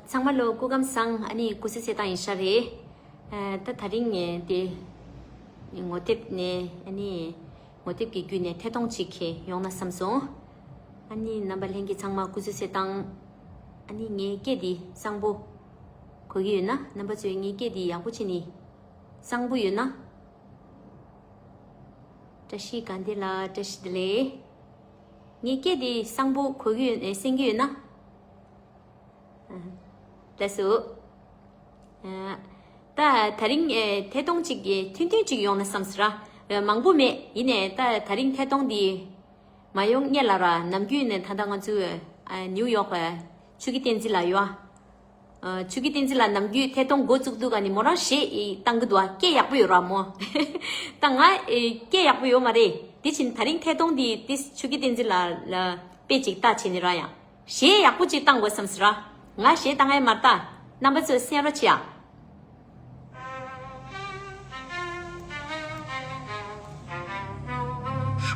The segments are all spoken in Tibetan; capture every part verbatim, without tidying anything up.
ཚང་མ་ལོ་སྐུ་ཁམས་བཟང་། ཨ་ནི་སྐུ་གཟུགས་གསལ་ཐང་ཡིན་ཤག་རེད། ད་དེ་རིང་ངས་དེ་ངོ་དེབ་ནས་ཨ་ནི་ངོ་དེབ་ཀྱི་བརྒྱུད་ནས་ཐད་གཏོང་ཅིག་ཡོང་ན་བསམ་སོང་། ཨ་ནི་རྣམ་པ་ལྷན་རྒྱས་ཚང་མ་སྐུ་གཟུགས་གསལ་ཐང་། ཨ་ནི་ངའི་སྐད་འདི་གཙང་པོ་གོ་གི་ཡོད་ན། རྣམ་པ་ཚོས་ངའི་སྐད་འདི་ཡག་པོ་བྱས་ནས། གཙང་པོ་ཡོད་ན། བཀྲ་ཤིས་དགའ་ལྡན་ལགས། བཀྲ་ཤིས་བདེ་ལེགས། ངའི་སྐད་འདི་གཙང་པོ་གོ་གི་ཡོད་ན། གསན་གི་ཡོད་ན། ལགས་སོ། ད་དེ་རིང་ཐད་གཏོང་གཅིག་ཐུང་ཐུང་གཅིག་ཡོང་ན་བསམ་སོང་ར། མང་པོ་མེད། ཡིན་ནའི་ད་དེ་རིང་ཐད་གཏོང་འདི་མ་ཡོང་སྔོན་ལ་ར། ནམ་རྒྱུན་ནས་ད་ལྟ་ང་ཚོ་ནིའུ་ཡོག་ཆོས་སྐྱིད་བསྟན་འཛིན་ལགས་ཡོད་ཨ། ཆོས་སྐྱིད་བསྟན་འཛིན་ལགས་ནམ་རྒྱུན་ཐད་གཏོང་འགོ་བཙུགས་དུས་ག་ནས་མོ་རང་གཞས་བཏང་གི་འདུག་ཨ། སྐད་ཡག་པོ་ཡོད་ར་མོ། ད་ང་སྐད་ཡག་པོ་ཡོད་མ་རེད། དེ་བཞིན་དེ་རིང་ཐད་གཏོང་འདི་ཏིས་ཆོས་སྐྱིད་བསྟན་འཛིན་ལགས་ལ་དཔེ་ཅིག་ལྟ་བྱས་ནས་ར། ཡང་གཞས་ཡག་པོ་ཅིག་བཏང་དགོས་བསམ་སོང་ར། ང་གཞས་བཏང་ཡས་མ་ལྟ། རྣམ་པ་ཚོས་གསན་རོགས་བྱེད་ཨ།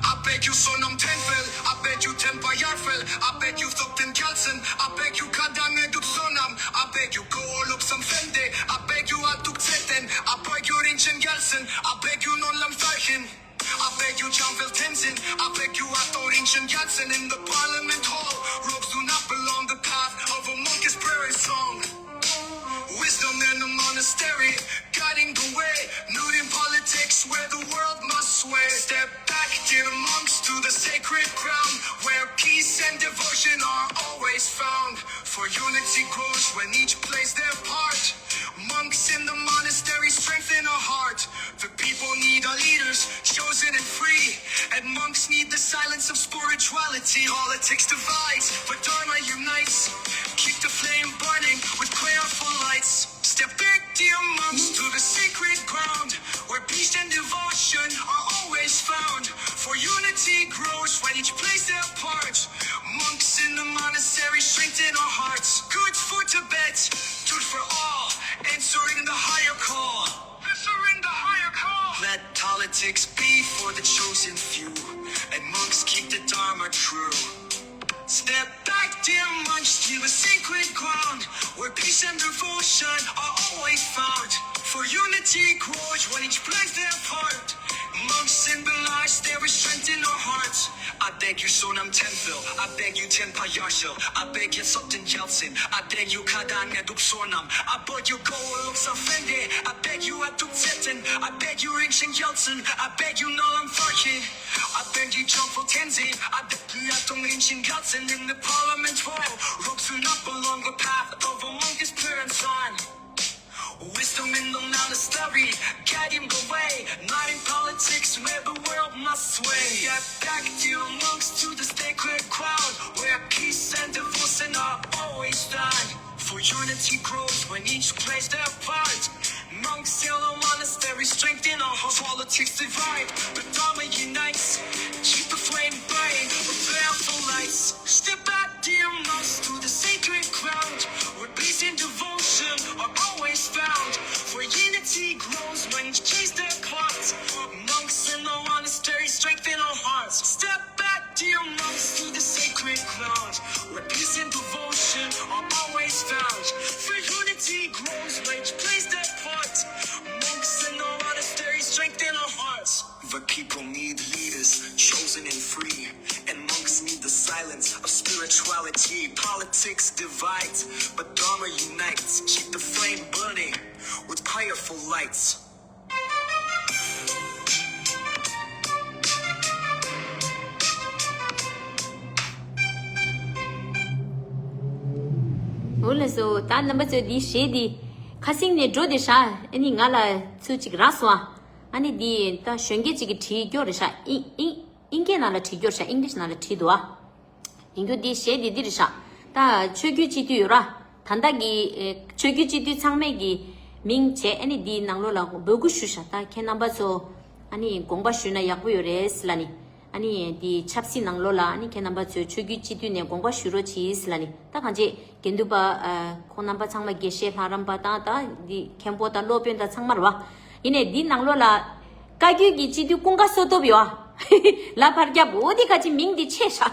I beg you, Sonam Tenfel. I beg you, Tenpa Yarfel. I beg you, Thokten Kelsen. I beg you, Kadang Eduk Sonam. I beg you, Koolok Samfende. I beg you, Atuk Tseten. I beg you, Rinchen Gelsen. I beg you, Nonlam Farhin. I beg you, Jamfel Tenzin. I beg you, Ato Rinchen Gelsen in the Parliament Hall. Roksun up along the path of a monkey's prayer song. Wisdom in the monastery, guiding the way. Nude in politics where the world must sway. Step back, dear monks, to the sacred ground where peace and devotion are always found. For unity grows when each plays their part. Monks in the monastery strengthen our heart. The people need our leaders, chosen and free. And monks need the silence of spirituality. Politics divides, but Dharma unites. Keep the flame burning with prayerful lights. Step back, dear monks, to the sacred ground where peace and devotion are always found. For unity grows when each plays their part. Monks in the monastery strengthen our hearts. Good for Tibet, good for all, answering the higher call. Answering the higher call. Let politics be for the chosen few, and monks keep the Dharma true. Step back, dear monks, to the sacred ground where peace and devotion are always found. For unity grows when each plays their part. Monks symbolize their strength in our hearts. I beg you, Sonam Tenfil. I beg you, Tenpa Yarshil. I beg you, Sokten Yeltsin. I beg you, Kadan Eduk Sonam. I beg you, Goal of Safende. I beg you, Atuk Zetin. I beg you, Rinchen Yeltsin. I beg you, Nolam Farkin. I beg you, Jungful Tenzin. I beg you, Atung Rinchen Yeltsin in the Parliament Hall. Roksun up along the path of a monkey's parents on. Wisdom in the monastery, guiding the way. Not in politics where the world must sway. Get back to your monks, to the sacred ground where peace and devotion are always found. For unity grows when each plays their part. Monks in the monastery strengthen our hearts. Politics divide, but Dharma unites. Keep the flame burning with prayerful lights. Step out, dear monks, to the sacred ground where peace and devotion are always found. For unity grows when each plays their part. Monks in the monastery strengthen our hearts. Step back, dear monks, to the sacred ground where peace and devotion are always found. For unity grows when each plays their part. Monks in the monastery strengthen our hearts. The people need leaders, chosen and free. And monks need the silence of spirituality. Politics divides, but Dharma unites. Keep the flame burning with prayerful lights. འོ་ལགས་སོ། ད་རྣམ་པ་ཚོས་འདི་གཞས་འདི་ཁ་སང་ནས་འགྲོ་བསྡད་ཤག་ཨ་ནི་ང་ལ་ཚུར་ཅིག་རག་སོང་ཨ། ཨ་ནི་འདི་ད་གཞོན་སྐྱེས་ཅིག་གིས་བྲིས་རྒྱུ་རེད་ཤག་ཨིན་ཨིན་ཨིན་སྐད་ནང་ལ་བྲིས་རྒྱུ་རེད་ཤག་ཨིང་ལིཤ་ནང་ལ་བྲིས་འདུག་ཨ། ཡིན་རྒྱུ་འདི་གཞས་འདི་འདི་རེད་ཤག་ད་ཆོས་བརྒྱུད་སྤྱི་འཐུས་ཡོད་ར། ད་ལྟ་གི་ཨེ་ཆོས་བརྒྱུད་སྤྱི་འཐུས་ཚང་མས་ཀྱི་མིང་བྱས། ཨ་ནི་འདིའི་ནང་ལོགས་ལ་འབོད་སྐུལ་ཞུ་ཤག་ད་ཁྱེད་རྣམ་པ་ཚོ་ཨ་ནི་དགོངས་པ་ཞུས་ན་ཡག་པོ་ཡོད་རེད་ཟེར་ལབ་ནི། ཨ་ནི་འདི་ཆབ་སྲིད་ནང་ལོགས་ལ་ཨ་ནི་ཁྱེད་རྣམ་པ་ཚོས་ཆོས་བརྒྱུད་སྤྱི་འཐུས་ནས་དགོངས་པ་ཞུ་རོགས་གྱིས་ཟེར་ལབ་ནི། ད་གང་ཅི་དགེ་འདུན་པ་ཨ་ཁོང་རྣམ་པ་ཚང་མ་དགེ་བཤེས་ལྷ་རམས་པ་དང་ད་འདི་མཁན་པོ་དང་སློབ་དཔོན་དང་ཚང་མ་རེད་བ། ཡིན་ནའི་འདི་ནང་ལོགས་ལ་བཀའ་བརྒྱུད་ཀྱི་སྤྱི་འཐུས་ཀུན་དགའ་བསོད་སྟོབས་ཡོད་ཨ། ལ་ཕར་རྒྱབ། འོ་འདི་ག་ཅི་མིང་འདི་ཆད་ཤག་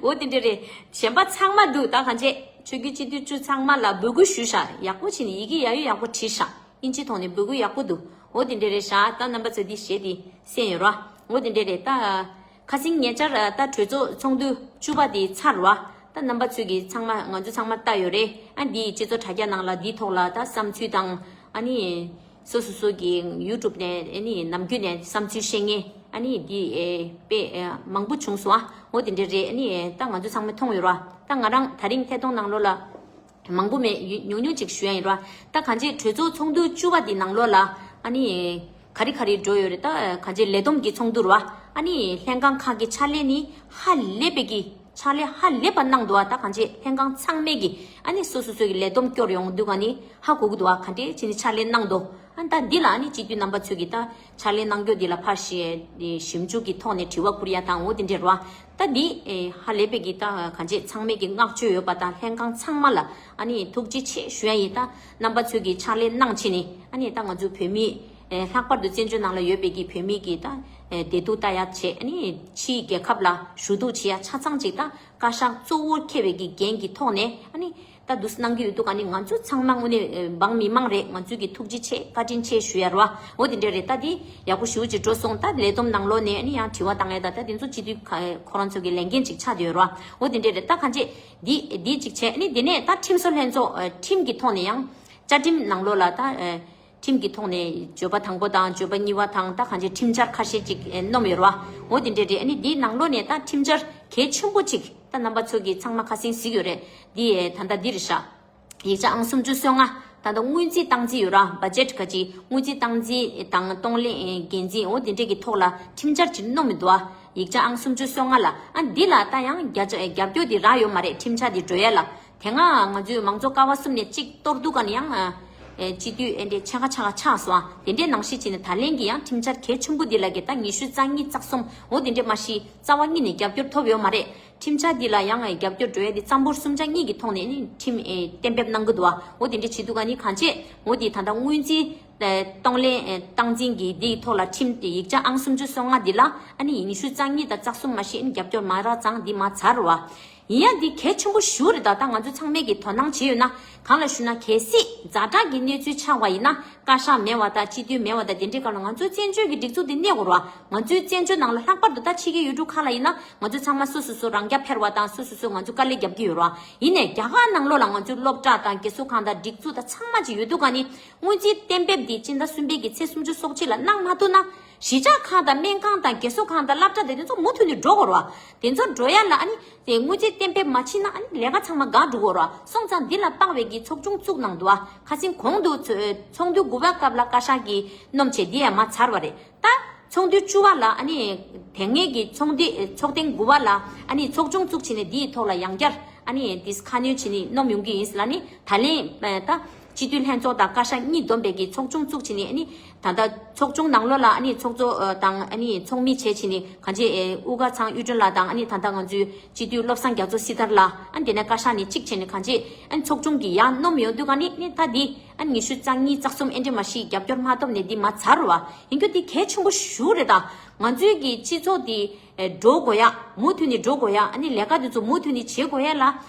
འོ་དེ་འདྲ་རེད། གཞན་པ་ཚང་མ་འདུག་ད་གང་ཅི་ ཆོས་བརྒྱུད་སྤྱི་འཐུས་བཅུ་ཚང་མ་ལ་འབོད་སྐུལ་ཞུས་ཤག་ཡག་པོ་བྱས་ནས་ཡི་གེ་ཡག་ཡོད་ཡག་པོ་བྲིས་ཤག་དབྱིན་ཇིའི་ཐོག་ནས་འབོད་སྐུལ་ཡག་པོ་འདུག་འོ་དེ་འདྲ་རེད་ཤག་ད་རྣམ་པ་ཚོས་འདི་གཞས་དེ་གསན་ཡོད་ར། འོ་དེ་འདྲ་རེད་ད། ཁ་སང་ཉེ་ཆར་ད་གྲོས་ཚོགས་ཚོགས་འདུ་བཅུ་པ་དེ་ཚར་བ། ད་རྣམ་པ་ཚོས་ཀྱི་ཚང་མ་ང་ཚོ་ཚང་མ་ལྟ་ཡོད་རེད། ཨ་འདི་སྤྱི་ཚོགས་དྲ་རྒྱ་ནང་ལ་འདིའི་ཐོག་ལ་ད་བསམ་ཚུལ་དང་ཨ་ནི་སོ་སོ་སོ་གི་ཡུ་ཊུབ་ནས་ཨ་ནི་ནམ་རྒྱུན་ནས་བསམ་ཚུལ་བཤད་མཁན་ཨ་ནི་འདི་ཨེ་དཔེ་ཨེ་མང་པོ་བྱུང་སོང་ཨ། འོ་དེ་འདྲ་རེད། ཨ་ནི་ད་ང་ཚོ་ཚང་མས་མཐོང་ཡོད་ར། ད་ང་རང་ད་རིང་ཐད་གཏོང་ནང་ལོགས་ལ། མང་པོ་མེད་ཡུ་ཉུང་ཉུང་ཅིག་ཞུ་ཡ་ཡིན་ར། ད་གང་ཅི་གྲོས་ཚོགས་ཚོགས་འདུ་བཅུ་པ་འདི་ནང་ལོགས་ལ་ཨ་ནི་ག་རེ་ག་རེ་འགྲོ་ཡོད་རེད། ད་གང་ཅི་ལས་བསྡོམས་ཀྱི་ཚོགས་འདུ་ར། ཨ་ནི་ལྷན་ཁང་ཁག་གི་ཕྱག་ལས་ནི་ཧ་ལས་པའི་གི་ཕྱག་ལས་ཧ་ལས་པ་གནང་འདུག་ཨ། ད་གང་ཅི་ལྷན་ཁང་ཚང་མས་གི་ཨ་ནི་སོ་སོ་སོ་གི་ལས་བསྡོམས་སྐྱོར་ཡོང་འདུག་ཨ་ནི་ཧ་གོ་གི་འདུག་ཨ། ག་འདྲས་བྱས་ནས་ཕྱག་ལས་གནང་འདུག་ཨ་ད་འདི་ལ་ཨ་ནི་སྤྱི་འཐུས་རྣམ་པ་ཚོས་གི་ད་ཕྱག་ལས་གནང་རྒྱུ་འདི་ལ་ཕར་ཞེ་ཞིབ་འཇུག་གི་ཐོག་ནས་དྲི་བ་བསྐུར་ཡ་དང་འོ་དེ་འདྲས་ར། ད་འདི་ཨེ་ཧ་ལས་པའི་གི་ད་གང་ཅི་ཚང་མས་གི་བསྔགས་བརྗོད་ཡོད་པ་དང་ལྷན་ཁང་ཚང་མ་ལ་ཨ་ནི་ཐུགས་རྗེ་ཆེ་ཞུ་ཡ་ཡིན། ད་རྣམ་པ་ཚོས་གི་ཕྱག་ལས་གནང་བྱས་ནས་ཨ་ནི་ད་ང་ཚོ་བོད་མི་ཨེ་ལྷག་པར་དུ་བཙན་བྱོལ་ནང་ལ་ཡོད་པའི་གི་བོད་མི་གི་ད་ཨེ་བདེ་སྡུག་ལྟ་ཡ་བྱས། ཨ་ནི་ཕྱིའི་རྒྱལ་ཁབ་ལ་ཞུ་གཏུག་བྱེད་ཡ་ཆ་ཚང་ཅིག་ད་བཀའ་ཤག་གཙོ་བོར་འཁེལ་བའི་གི་འགན་གི་ཐོག་ནས་ཨ་ནི་ད་འདུག་སེ་གནང་གི་ཡོད་འདུག་ཨ་ནི་ང་ཚོ་ཚང་མ་དངོས་གནས་ཨེ་འབངས་མི་མང་རེད། ང་ཚོས་གི་ཐུགས་རྗེ་ཆེ་བཀའ་དྲིན་ཆེ་ཞུ་ཡ་ར། འོ་དེ་འདྲ་རེད། ད་དེ་ཡག་པོ་ཞེ་པོ་ཅིག་འགྲོ་སོང་། ད་ལས་བསྡོམས་ནང་ལོགས་ནས་ཨ་ནི་ཡང་དྲི་བ་བཏང་ཡ་ད་ད་དེ་ཚོ་སྤྱི་འཐུས་ཁ་ཁོ་རང་ཚོ་གི་ལས་འགན་ཅིག་ཆགས་བསྡད་ཡོད་ར། འོ་དེ་འདྲ་རེད། ད་གང་ཅི་འདི་འདི་ཅིག་བྱས། ཨ་ནི་དེ་ནས་ད་ཁྲིམས་བཟོ་ལྷན་ཚོགས་ཨ་ཁྲིམས་ཀྱི་ཐོག་ནས་ཡང་བཅའ་ཁྲིམས་ནང་ལོགས་ལ་ད་ཨ་ཁྲིམས་ཀྱི་ཐོག་ནས་འཇོན་པ་དང་པོ་དང་འཇོན་པ་གཉིས་པ་དང་ད་གང་ཅི་ཁྲིམས་འཆར་ཁ་ཤས་ཅིག་ཨ་བསྣམས་ཡོད་ར། འོ་དེ་འདྲ་རེད། ཨ་ནི་འདིའི་ནང་ལོགས་ནས་ད་ཁྲིམས་འཆར་གལ་ཆེན་པོ་ཅིག་ད་རྣམ་པ་ཚོ་གི་ཚང་མ་ཁ་སང་གཟིགས་ཡོད་རེད། འདི་ཨ་ད་ལྟ་འདི་རེད་ཤག་ཡིག་ཆ་ཨང་སུམ་ཅུ་སོ་ལྔ། ད་ལྟ་སྔོན་རྩིས་བཏང་རྩིས་ཡོད་ར། བ་ཇེཊ་ག་ཅི་སྔོན་རྩིས་བཏང་རྩིས་དང་གཏོང་ལེན་འགན་འཛིན་འོ་དེ་འདྲས་ཀྱི་ཐོག་ལ་ཁྲིམས་འཆར་ཅིག་བསྣམས་མི་འདུག་ཨ། ཡིག་ཆ་ཨང་སུམ་ཅུ་སོ་ལྔ་ལ་ཨ་འདི་ལ་ད་ཡང་རྒྱ་རྒྱབ་སྐྱོར་འདི་རག་ཡོད་མ་རེད། ཁྲིམས་འཆར་འདི་འགྲོ་ཡ་ལ་དེ་སྔ་ང་ཚོའི་མང་གཙོ་ཀ་བ་གསུམ་ནས་གཅིག་གཏོར་འདུག་ག་ནི་ཡང་ཨ་སྤྱི་འཐུས་ཨེ་འདྲས་ཕྱེད་ཀ་ཕྱེད་ཀ་ཆགས་སོང་ཨ། དེ་འདྲས་ནང་བཞིན་བྱས་ནས་ད་ལན་གྱི་ཡང་ཁྲིམས་འཆར་གལ་ཆེན་པོ་འདི་ལ་གི་ད་ཉི་ཤུ་རྩ་གཉིས་རྩ་གསུམ་འོ་དེ་འདྲས་མ་གཞི་རྩ་བ་ཉིད་ནས་རྒྱབ་སྐྱོར་ཐོབ་ཡོད་མ་རེད། ཁྲིམས་འཆར་འདི་ལ་ཡང་རྒྱབ་སྐྱོར་འགྲོ་ཡ་འདི་རྩ་འབོར་གསུམ་ཆ་གཉིས་ཀྱི་ཐོག་ནས་ནི་ཁྲིམས་ཨེ་གཏན་འབེབས་གནང་གི་འདུག་ཨ། འོ་དེ་འདྲ་བྱེད་འདུག་ག་ནི་གང་བྱེད་འོ་དེ་ད་ལྟ་སྔོན་རྩིས་ཨེ་གཏོང་ལེན་ཨེ་སྟངས་འཛིན་གྱི་འདིའི་ཐོག་ལ་ཁྲིམས་དེ་ཡིག་ཆ་ཨང་སུམ་ཅུ་སོ་ལྔ་འདི་ལ་ཨ་ནི་ཉི་ཤུ་རྩ་གཉིས་དང་རྩ་གསུམ་མ་གཞི་ཨ་ནི་རྒྱབ་སྐྱོར་མ་རག་ཙང་འདི་མ་ཚར་བ། ཡིན་ཡང་འདི་གལ་ཆེན་པོ་ཞེ་པོ་རེད། ད་ལྟ་ང་ཚོ་ཚང་མས་ཀྱི་དོ་སྣང་བྱས་ཡོད་ན་གང་ལ་ཞུ་ན་གལ་སྲིད་ཛ་དྲག་གི་གནས་ཚུལ་ཆགས་པ་ཡིན་ན། བཀའ་ཤག་མེད་པ་དང་སྤྱི་འཐུས་མེད་པ་དང་དེ་འདྲའི་སྐབས་ལ་ང་ཚོའི་བཙན་བྱོལ་གྱི་སྒྲིག་འཛུགས་འདི་གནས་དགོས་རེད་བ། ང་ཚོའི་བཙན་བྱོལ་ནང་ལ་ལྷག་པར་དུ་ད་ཕྱི་རྒྱལ་ཡུལ་གྲུ་ཁག་ལ་ཡིན་ན་ང་ཚོ་ཚང་མ་སོ་སོ་སོ་རང་རྐྱ་འཕེར་བ་དང་སོ་སོ་སོ་ང་ཚོ་དཀའ་ལས་རྒྱབ་ཀྱི་ཡོད་རེད་བ། ཡིན་ནའི་རྒྱ་གར་ནང་ལོགས་ལ་ང་ཚོའི་སློབ་གྲྭ་དང་རྒས་གསོ་ཁང་དང་སྒྲིག་འཛུགས་དང་ཚང་མ་ཅིག་ཡོད་འདུག་ག་ནི་སྔོན་རྩིས་གཏན་འབེབས་འདི་སྤྱི་ཟླ་གསུམ་པའི་གི་ཚེས་སུམ་ཅུ་སོ་གཅིག་ལ་གནང་མ་ཐུབ་ན་གཞིས་ཆགས་ཁག་དང་སྨན་ཁང་དང་རྒས་གསོ་ཁང་དང་སློབ་གྲྭ་དང་དེ་ཚོ་མུ་མཐུད་ནས་འགྲོ་དགོས་རེད་བ། དེ་ཚོ་འགྲོ་ཡ་ལ་ཨ་ནི། དེ་སྔོན་རྩིས་གཏན་འབེབས་མ་བྱས་ན་ཨ་ནི་ལས་ཀ་ཚང་མ་འགག་འགྲོ་གི་རེད། སོང་ཙང་འདི་ལ་དཔག་པའི་གི་ཚོགས་ཆུང་བཙུགས་གནང་འདུག་ཨ། ཁ་སང་གོང་དུ་ཚོ་ཚོགས་འདུ་དགུ་པ་སྐབས་ལ་བཀའ་ཤག་གིས་བསྣམས་བྱས་འདི་ཡང་མ་ཚར་བ་རེད། ད་ཚོགས་འདུ་བཅུ་པ་ལ་ཨ་ནི་དེ་སྔའི་གི་ཚོགས་འདུ་ཚོགས་ཐེངས་དགུ་པ་ལ་ཨ་ནི་ཚོགས་ཆུང་བཙུགས་བྱས་ནས་འདིའི་ཐོག་ལ་ཡང་བསྐྱར་ཨ་ནི་འདི་ཁ་སྣོན་བྱས་ནས་བསྣམས་ཡོང་གི་ཡིན་ཟེར་ལ་ནི་ད་ལན་ད། སྤྱི་འཐུས་ལྷན་ཚོགས་དང་བཀའ་ཤག་གཉིས་བསྡོམས་པའི་གི་ཚོགས་ཆུང་བཙུགས་བྱས་ནས་ཨ་ནི་ད་ལྟ་ཚོགས་ཆུང་ནང་ལོགས་ལ་ཨ་ནི་ཚོགས་གཙོ་ཨ་དང་ཨ་ནི་ཚོགས་མི་བྱས་བྱས་ནས་གང་ཅི་ཨེ་དབུ་དཀར་ཚང་གཡུ་སྒྲོན་ལགས་དང་ཨ་ནི་ད་ལྟ་ང་ཚོའི་སྤྱི་འཐུས་བློ་བཟང་རྒྱ་མཚོ་སྲི་ཐར་ལགས་ཨ་ནི་དེ་ནས་བཀའ་ཤག་ནས་གཅིག་བྱས་ནས་གང་ཅི་ཨ་ནི་ཚོགས་ཆུང་གི་ཡང་བསྣམས་ཡོང་དུས་ག་ནི་ནི་ད་འདི་ཨ་ནི་ཉི་ཤུ་རྩ་གཉིས་རྩ་གསུམ་ཨེ་འདྲ་མ་ཞིག་རྒྱབ་སྐྱོར་མ་ཐོབ་ནས་འདི་མ་ཚར་བ་ཡིན་རྒྱུ་འདི་གལ་ཆེན་པོ་ཞེ་པོ་རེད། ད་ང་ཚོའི་གི་སྤྱི་ཚོགས་འདི་ཨེ་འགྲོ་དགོས་ཡ་མུ་མཐུད་ནས་འགྲོ་དགོས་ཡ་ཨ་ནི་ལས་ཀ་འདི་ཚོ་མུ་མཐུད་ནས་བྱེད་དགོས་ཡ་ལ་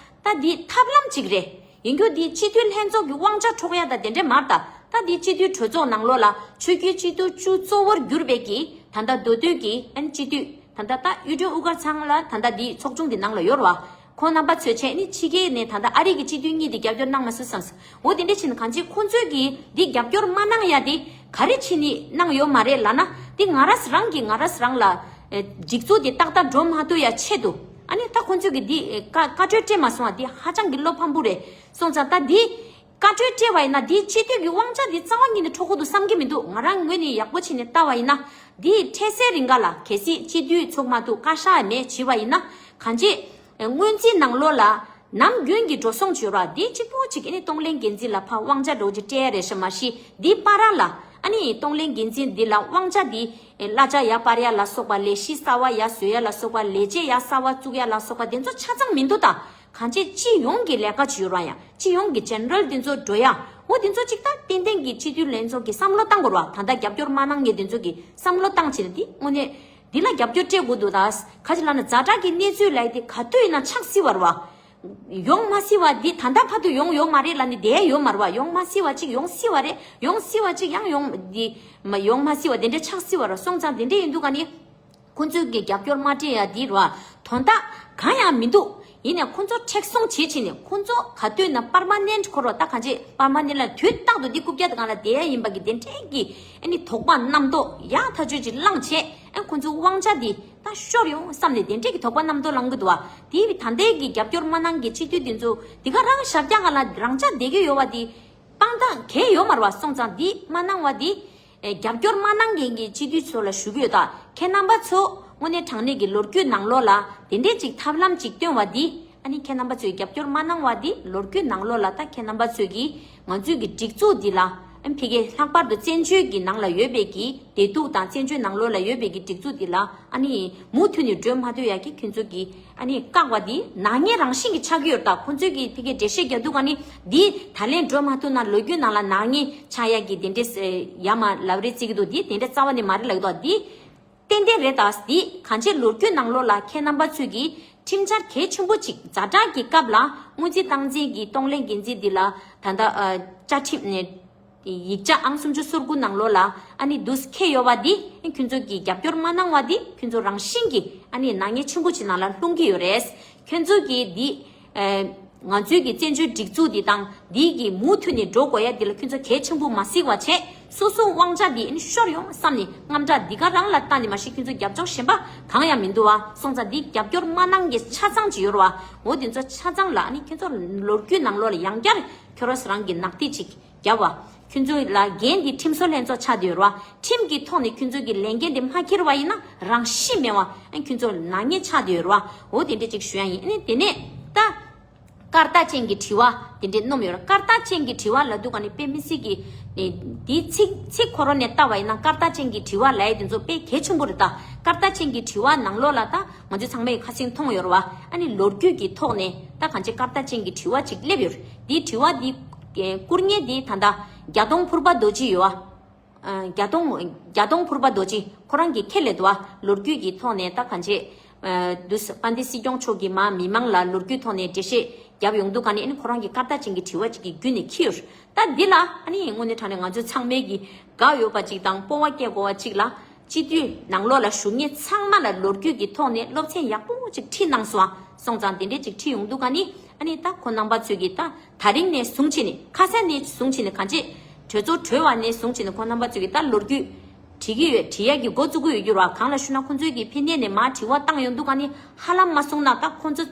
ད་འདི་ཐབས་ལམ་གཅིག་རེད། ཡིན་རྒྱུ་འདི་སྤྱི་འཐུས་ལྷན་ཚོགས་ཀྱི་དབང་ཆ་འཕྲོག་ཡ་ད་དེ་འདྲས་མ་རེད་ད། ད་འདི་སྤྱི་འཐུས་གྲོས་ཚོགས་ནང་ལོགས་ལ་ཆོས་བརྒྱུད་སྤྱི་འཐུས་བཅུ་གཙོ་བོར་གྱུར་པའི་གི་ད་ལྟ་མདོ་སྟོད་ཀྱི་ཨན་སྤྱི་འཐུས་ད་ལྟ་ད་གཡུ་སྒྲོན་དབུ་དཀར་ཚང་ལ་ད་ལྟ་འདི་ཚོགས་ཆུང་འདི་ནང་ལ་ཡོད་རེད་བ། ཁོང་རྣམ་པ་ཚོས་བྱས་ནི་ཕྱི་རྒྱལ་ནས་ད་ལྟ་ཨ་རི་གི་སྤྱི་འཐུས་གཉིས་འདི་རྒྱབ་སྐྱོར་གནང་མ་སོང་བསམ་སོང་། འོ་དེ་འདྲས་བྱས་ན་གང་ཅི་ཁོང་ཚོས་གི་འདི་རྒྱབ་སྐྱོར་མ་གནང་ཡ་འདི་ག་རེ་བྱས་ནི་གནང་ཡོད་མ་རེད་ལབ་ན་འདི་ང་རང་རང་གི་ང་རང་རང་ལ་ཨེ་སྒྲིག་འཛུགས་འདི་ཏག་ཏག་འགྲོ་མ་ཐུབ་ཡ་ཆེད་དུ་ཨ་ནི་ད་ཁོང་ཚོས་གི་འདི་ཨེ་བཀའ་བཀའ་འཁྲོལ་སྤྲད་མ་སོང་བ་འདི་ཧ་ཅང་གི་བློ་ཕམ་པོ་རེད། སོང་ཙང་ད་འདི་བཀའ་འཁྲོལ་སྤྲད་པ་ཡིན་ན་འདིའི་སྤྱི་འཐུས་ཀྱི་དབང་ཆ་འདི་རྩ་བ་ཉིད་ནས་འཕྲོག་གི་འདུག་བསམ་གྱི་མི་འདུག་ང་རང་ངོས་ནས་ཡག་པོ་བྱས་ནས་ལྟ་བ་ཡིན་ན་འདིའི་འཕྲལ་སེལ་རིང་ག་ལ་གལ་སྲིད་སྤྱི་འཐུས་ཚོགས་མ་ཐུབ་བཀའ་ཤག་མེད་བྱས་པ་ཡིན་ན་གང་ཅི་སྔོན་རྩིས་ནང་ལོགས་ལ་ནམ་རྒྱུན་གྱི་འགྲོ་སོང་བྱོས་ར་འདི་གཅིག་པོ་གཅིག་ཨ་ནི་གཏོང་ལེན་འགན་འཛིན་ལ་ཕར་དབང་ཆ་འགྲོ་གཅིག་སྤྲད་ཡ་རེད་ཤག་མ་གཞི་འདི་བར་ལ་ཨ་ནི་གཏོང་ལེན་འགན་འཛིན་འདི་ལ་དབང་ཆ་འདི་གླ་ཆ་ཡར་སྤར་ཡ་ལ་སོགས་པ་ལས་གཞི་གསར་པ་ཡར་བཟོ་ཡ་ལ་སོགས་པ་ལས་བྱེད་ཡར་གསར་པ་བཙུགས་ཡ་ལ་སོགས་པ་དེ་ཚོ་ཆ་ཚང་མི་འདུག་ད། གང་ཅི་སྤྱི་ཡོངས་ཀྱི་ལས་ཀ་བྱེད་ཡོད་ར་ཡང་སྤྱི་ཡོངས་ཀྱི་ཇེ་ནེ་རལ་དེ་ཚོ་འགྲོ་ཡ་འོ་དེ་ཚོ་གཅིག་ད་ཏན་ཏན་གྱི་སྤྱི་འཐུས་ལྷན་ཚོགས་ཀྱི་བསམ་བློ་བཏང་དགོས་ར། ད་ལྟ་རྒྱབ་སྐྱོར་མ་གནང་མཁན་དེ་ཚོ་གི་བསམ་བློ་བཏང་བྱས་ནས་དེ་དངོས་གནས་འདི་ལ་རྒྱབ་སྐྱོར་སྤྲད་དགོས་འདུག་ད་ག་ཅི་ལབ་ན་ཛ་དྲག་གི་གནས་ཚུལ་ལབ་ཡ་དེ་ག་དུས་ཡིན་ན་ཆགས་སྲིད་པ་རེད་བ། ཡོང་མ་སྲིད་པ་འདི་ད་ལྟ་བར་དུ་ཡོང་ཡོད་མ་རེད་ལབ་ནས་བསྡད་ཡོད་མ་རེད་བ། ཡོང་མ་སྲིད་པ་ཅིག་ཡོང་སྲིད་པ་རེད། ཡོང་སྲིད་པ་ཅིག་ཡང་ཡོང་འདི་མ་ཡོང་མ་སྲིད་པ་དེ་འདྲ་ཆགས་སྲིད་པ་རེད། སོང་ཙང་དེ་འདྲ་ཡིན་དུས་ག་ནི། ཁོ་ཚོས་ཀྱི་རྒྱབ་སྐྱོར་མ་སྤྲད་ཡ་འདི་རེད་བ། དོན་དག་གང་ཡང་མི་འདུག་ཡིན་ནའི་ཁོ་ཚོ་མཁྲེགས་བཟུང་བྱེད་བྱེད་ནས་ཁོ་ཚོ་ག་དུས་ན་པར་མ་ནེན་ཁོ་རོ་ད་གང་བྱེད་པར་མ་ནེན་ལ་དུས་རྟག་ཏུ་འདི་རྐུབ་བཀྱག་དང་ལ་བསྡད་ཡ་ཡིན་པ་གི་དེ་འདྲས་ཀྱི་ཨ་ནི་དོགས་པ་རྣམ་རྟོག་ཡག་ཐག་ཆོད་ཅིག་བསླངས་བྱས་ཨ་ཁོ་ཚོའི་དབང་ཆ་འདི་ད་ཤོར་ཡོང་བསམ་ནས་དེ་འདྲས་ཀྱི་དོགས་པ་རྣམ་རྟོག་ལངས་གི་འདུག་བ། དེ་བི་ད་ལྟའི་གི་རྒྱབ་སྐྱོར་མ་གནང་གི་སྤྱི་འཐུས་འདི་ཚོ་འདི་ག་རང་ཞབས་བཀྱག་ག་ལ་རང་ཆ་བསྡད་ཀྱི་ཡོད་བ་འདི་དཔང་རྟགས་གང་ཡང་ཡོད་མ་རེད་བ། སོང་ཙང་འདི་མ་གནང་བ་འདི། ཨེ་རྒྱབ་སྐྱོར་མ་གནང་མཁན་གྱི་སྤྱི་འཐུས་ཚོ་ལ་ཞུ་གི་ཡོད་ད། ཁྱེད་རྣམ་པ་ཚོ་དངོས་གནས་དྲང་གནས་ཀྱི་ལོ་རྒྱུས་ནང་ལོགས་ལ་དེ་འདྲས་ཅིག་ཐབས་ལམ་ཅིག་སྟོན་བ་འདི་ཨ་ནི་ཁྱེད་རྣམ་པ་ཚོས་རྒྱབ་སྐྱོར་མ་གནང་བ་འདི་ལོ་རྒྱུས་ནང་ལོགས་ལ་ད་ཁྱེད་རྣམ་པ་ཚོས་ཀྱིས་ང་ཚོའི་གི་སྒྲིག་འཛུགས་འདི་ལ་ཨ་ཕ་གི་ལྷག་པར་དུ་བཙན་བྱོལ་གྱི་ནང་ལ་ཡོད་པའི་གི་བདེ་སྡུག་དང་བཙན་བྱོལ་ནང་ལོགས་ལ་ཡོད་པའི་གི་སྒྲིག་འཛུགས་འདི་ལ་ཨ་ནི་མུ་མཐུད་ནས་འགྲོ་མ་ཐུབ་ཡ་གི་ཁྱོད་ཚོ་གི་ཨ་ནི་བཀག་པ་འདི་ནག་ཉེས་རང་བཞིན་གྱི་ཆགས་ཀྱི་ཡོད་ད། ཁོང་ཚོས་ཀྱི་ཕ་གི་འགྲེལ་བཤད་རྒྱག་དུས་ག་ནི་འདི་ད་ལན་འགྲོ་མ་ཐུབ་ན་ལོ་རྒྱུས་ནང་ལ་ནག་ཉེས་ཆགས་ཡ་གི་དེ་འདྲས་ཡ་མ་ལབ་རེད་བརྩི་གི་འདུག་འདི་དེ་འདྲ་རྩ་བ་ནས་མ་རེད་ལབ་ཀྱི་འདུག་འདི་ཏན་ཏན་རེད་ད། འདི་གང་ཅི་ལོ་རྒྱུས་ནང་ལོགས་ལ་ཁྱེད་རྣམ་པ་ཚོས་ཀྱིས་ཁྲིམས་འཆར་གལ་ཆེན་པོ་ཅིག་ཛ་དྲག་གི་སྐབས་ལ་སྔོན་རྩིས་སྟངས་འཛིན་གྱི་གཏོང་ལེན་འགན་འཛིན་འདི་ལ་ད་ལྟ་ཨ་བཅའ་ཁྲིམས་ནས་ཡིག་ཆ་ཨང་སུམ་ཅུ་སོ་དགུ་ནང་ལོགས་ལ་ཨ་ནི་འདུག་འཁེལ་ཡོད་པ་འདི་ཁྱོད་ཚོ་གིས་རྒྱབ་སྐྱོར་མ་གནང་བ་འདི་ཁྱོད་ཚོ་རང་བཞིན་གྱིས་ཨ་ནི་ནག་ཉེས་ཆེན་པོ་ཅིག་ནང་ལ་ལྷུང་གི་ཡོད་རེད། ཁྱོད་ཚོ་གིས་འདི་ཨ་ང་ཚོའི་གི་བཙན་བྱོལ་སྒྲིག་འཛུགས་འདི་དང་འདི་གི་མུ་མཐུད་ནས་འགྲོ་དགོས་ཡ་འདི་ལ་ཁྱོད་ཚོ་གལ་ཆེན་པོ་མ་གཟིགས་པ་བྱས་སོ་སོའི་དབང་ཆ་འདི་ཨ་ནི་ཤོར་ཡོང་བསམ་ནས་དངངས་སྐྲག་འདི་ག་རང་ལ་བལྟས་ནས་མ་གཞི་ཁྱོད་ཚོ་རྒྱབ་ཕྱོགས་གཞན་པ་གང་ཡང་མི་འདུག་བ། སོང་ཙང་འདི་རྒྱབ་སྐྱོར་མ་གནང་གི་ཆ་ཚང་ཅིག་ཡོད་རེད་བ། འོ་འདི་ཚོ་ཆ་ཚང་ལ་ཨ་ནི་ཁྱོད་ཚོ་ལོ་རྒྱུས་ནང་ལོགས་ལ་ཡང་བསྐྱར་ཁྱོད་རང་རང་གི་ནག་ཐིག་ཅིག་རྒྱབ་བ། ཁྱོད་ཚོ་ལ་འགན་འདི་ཁྲིམས་བཟོ་ལྷན་ཚོགས་ཆགས་བསྡད་ཡོད་རེད་བ། ཁྲིམས་ཀྱི་ཐོག་ནས་ཁྱོད་ཚོ་གི་ལས་འགན་འདི་མ་འཁྱེར་བ་ཡིན་ན་རང་ཤི་མེད་བ། ཨ་ཁྱོད་ཚོ་ནག་ཉེས་ཆགས་བསྡད་ཡོད་རེད་བ། འོ་དེ་འདྲ་ཅིག་ཞུ་ཡ་ཡིན། ཨ་ནི་དེ་ནས་ད་སྐར་རྟགས་ཅན་གྱི་དྲི་བ་དེ་འདྲས་སྣོམ་ཡོད་རེད། སྐར་རྟགས་ཅན་གྱི་དྲི་བ་ལབ་དུས་ག་ནས་དཔེ་མི་སྲིད་ཀྱི་ཨེ་འདིའི་ཚིག་ཚིག་ཁོ་རང་ནས་ལྟ་བ་ཡིན་ན་སྐར་རྟགས་ཅན་གྱི་དྲི་བ་ལབ་ཡ་དེ་ཚོ་དཔེ་གལ་ཆེན་པོ་རེད་ད། སྐར་རྟགས་ཅན་གྱི་དྲི་བ་ནང་ལོགས་ལ་ད་ང་ཚོ་ཚང་མས་ཁ་སང་མཐོང་ཡོད་རེད་བ། ཨ་ནི་ལོ་རྒྱུས་ཀྱི་ཐོག་ནས་ད་གང་ཅི་སྐར་རྟགས་ཅན་གྱི་དྲི་བ་ཅིག་སླེབས་ཡོད་རེད། འདིའི་དྲི་བ་འདི་ཨེ་བསྐུར་མཁན་འདི་ད་ལྟ་རྒྱ་གདོང་ཕུར་པ་རྡོ་རྗེ་ཡོད་བ། ཨ་རྒྱ་གདོང་རྒྱ་གདོང་ཕུར་པ་རྡོ་རྗེ་ཁོ་རང་གིས་ཁས་ལེན་འདུག་བ། ལོ་རྒྱུས་ཀྱི་ཐོག་ནས་ད་གང་ཅི་ཨ་འདུག་སེ་དཔལ་ལྡན་སྲིད་སྐྱོང་མཆོག་གིས་མ་མི་མང་ལ་ལོ་རྒྱུས་ཐོག་ནས་འགྲེལ་བཤད་བརྒྱབ་ཡོང་དུས་ག་ནས་ཨ་ནི་ཁོ་རང་གི་སྐར་རྟགས་ཅན་གྱི་དྲི་བ་ཅིག་གི་བརྒྱུད་ནས་འཁྱེར་ཡོད། ད་འདི་ལ་ཨ་ནི་དངོས་གནས་དྲང་གནས་ང་ཚོ་ཚང་མས་ཀྱི་དགའ་འོས་པ་ཅིག་དང་སྤོབས་པ་སྐྱེ་དགོས་པ་ཅིག་ལ་སྤྱི་འཐུས་ནང་ལོགས་ལ་བཞུགས་མཁན་ཚང་མ་ལ་ལོ་རྒྱུས་ཀྱི་ཐོག་ནས་སློབ་ཚན་ཡག་པོ་ཅིག་ཁྲིད་གནང་སོང་ཨ། སོང་ཙང་དེ་འདྲས་ཅིག་ཁྲིད་ཡོང་དུས་ག་ནི་ཨ་ནི་ད་ཁོ་རྣམ་པ་ཚོས་ཀྱི་ད་ད་རིང་ནས་བཟུང་བྱས་ནས་ཁ་སང་ནས་བཟུང་བྱས་ནས་གང་ཅི་གྲོས་ཚོགས་གྲོལ་བ་ནས་བཟུང་བྱས་ནས་ཁོ་རྣམ་པ་ཚོས་ཀྱི་ད་ལོ་རྒྱུས་བྲིས་ཀྱི་ཡོད། བྲིས་ཡག་གི་འགོ་བཙུགས་ཀྱི་ཡོད་རྒྱུ་ར། གང་ལ་ཞུ་ན་ཁོ་ཚོས་ཀྱི་ཕི་ནས་ནས་མར་དྲི་བ་བཏང་ཡོང་དུས་ག་ནི་ཧ་ལམ་མ་སོང་ན་ད་ཁོ་ཚོ་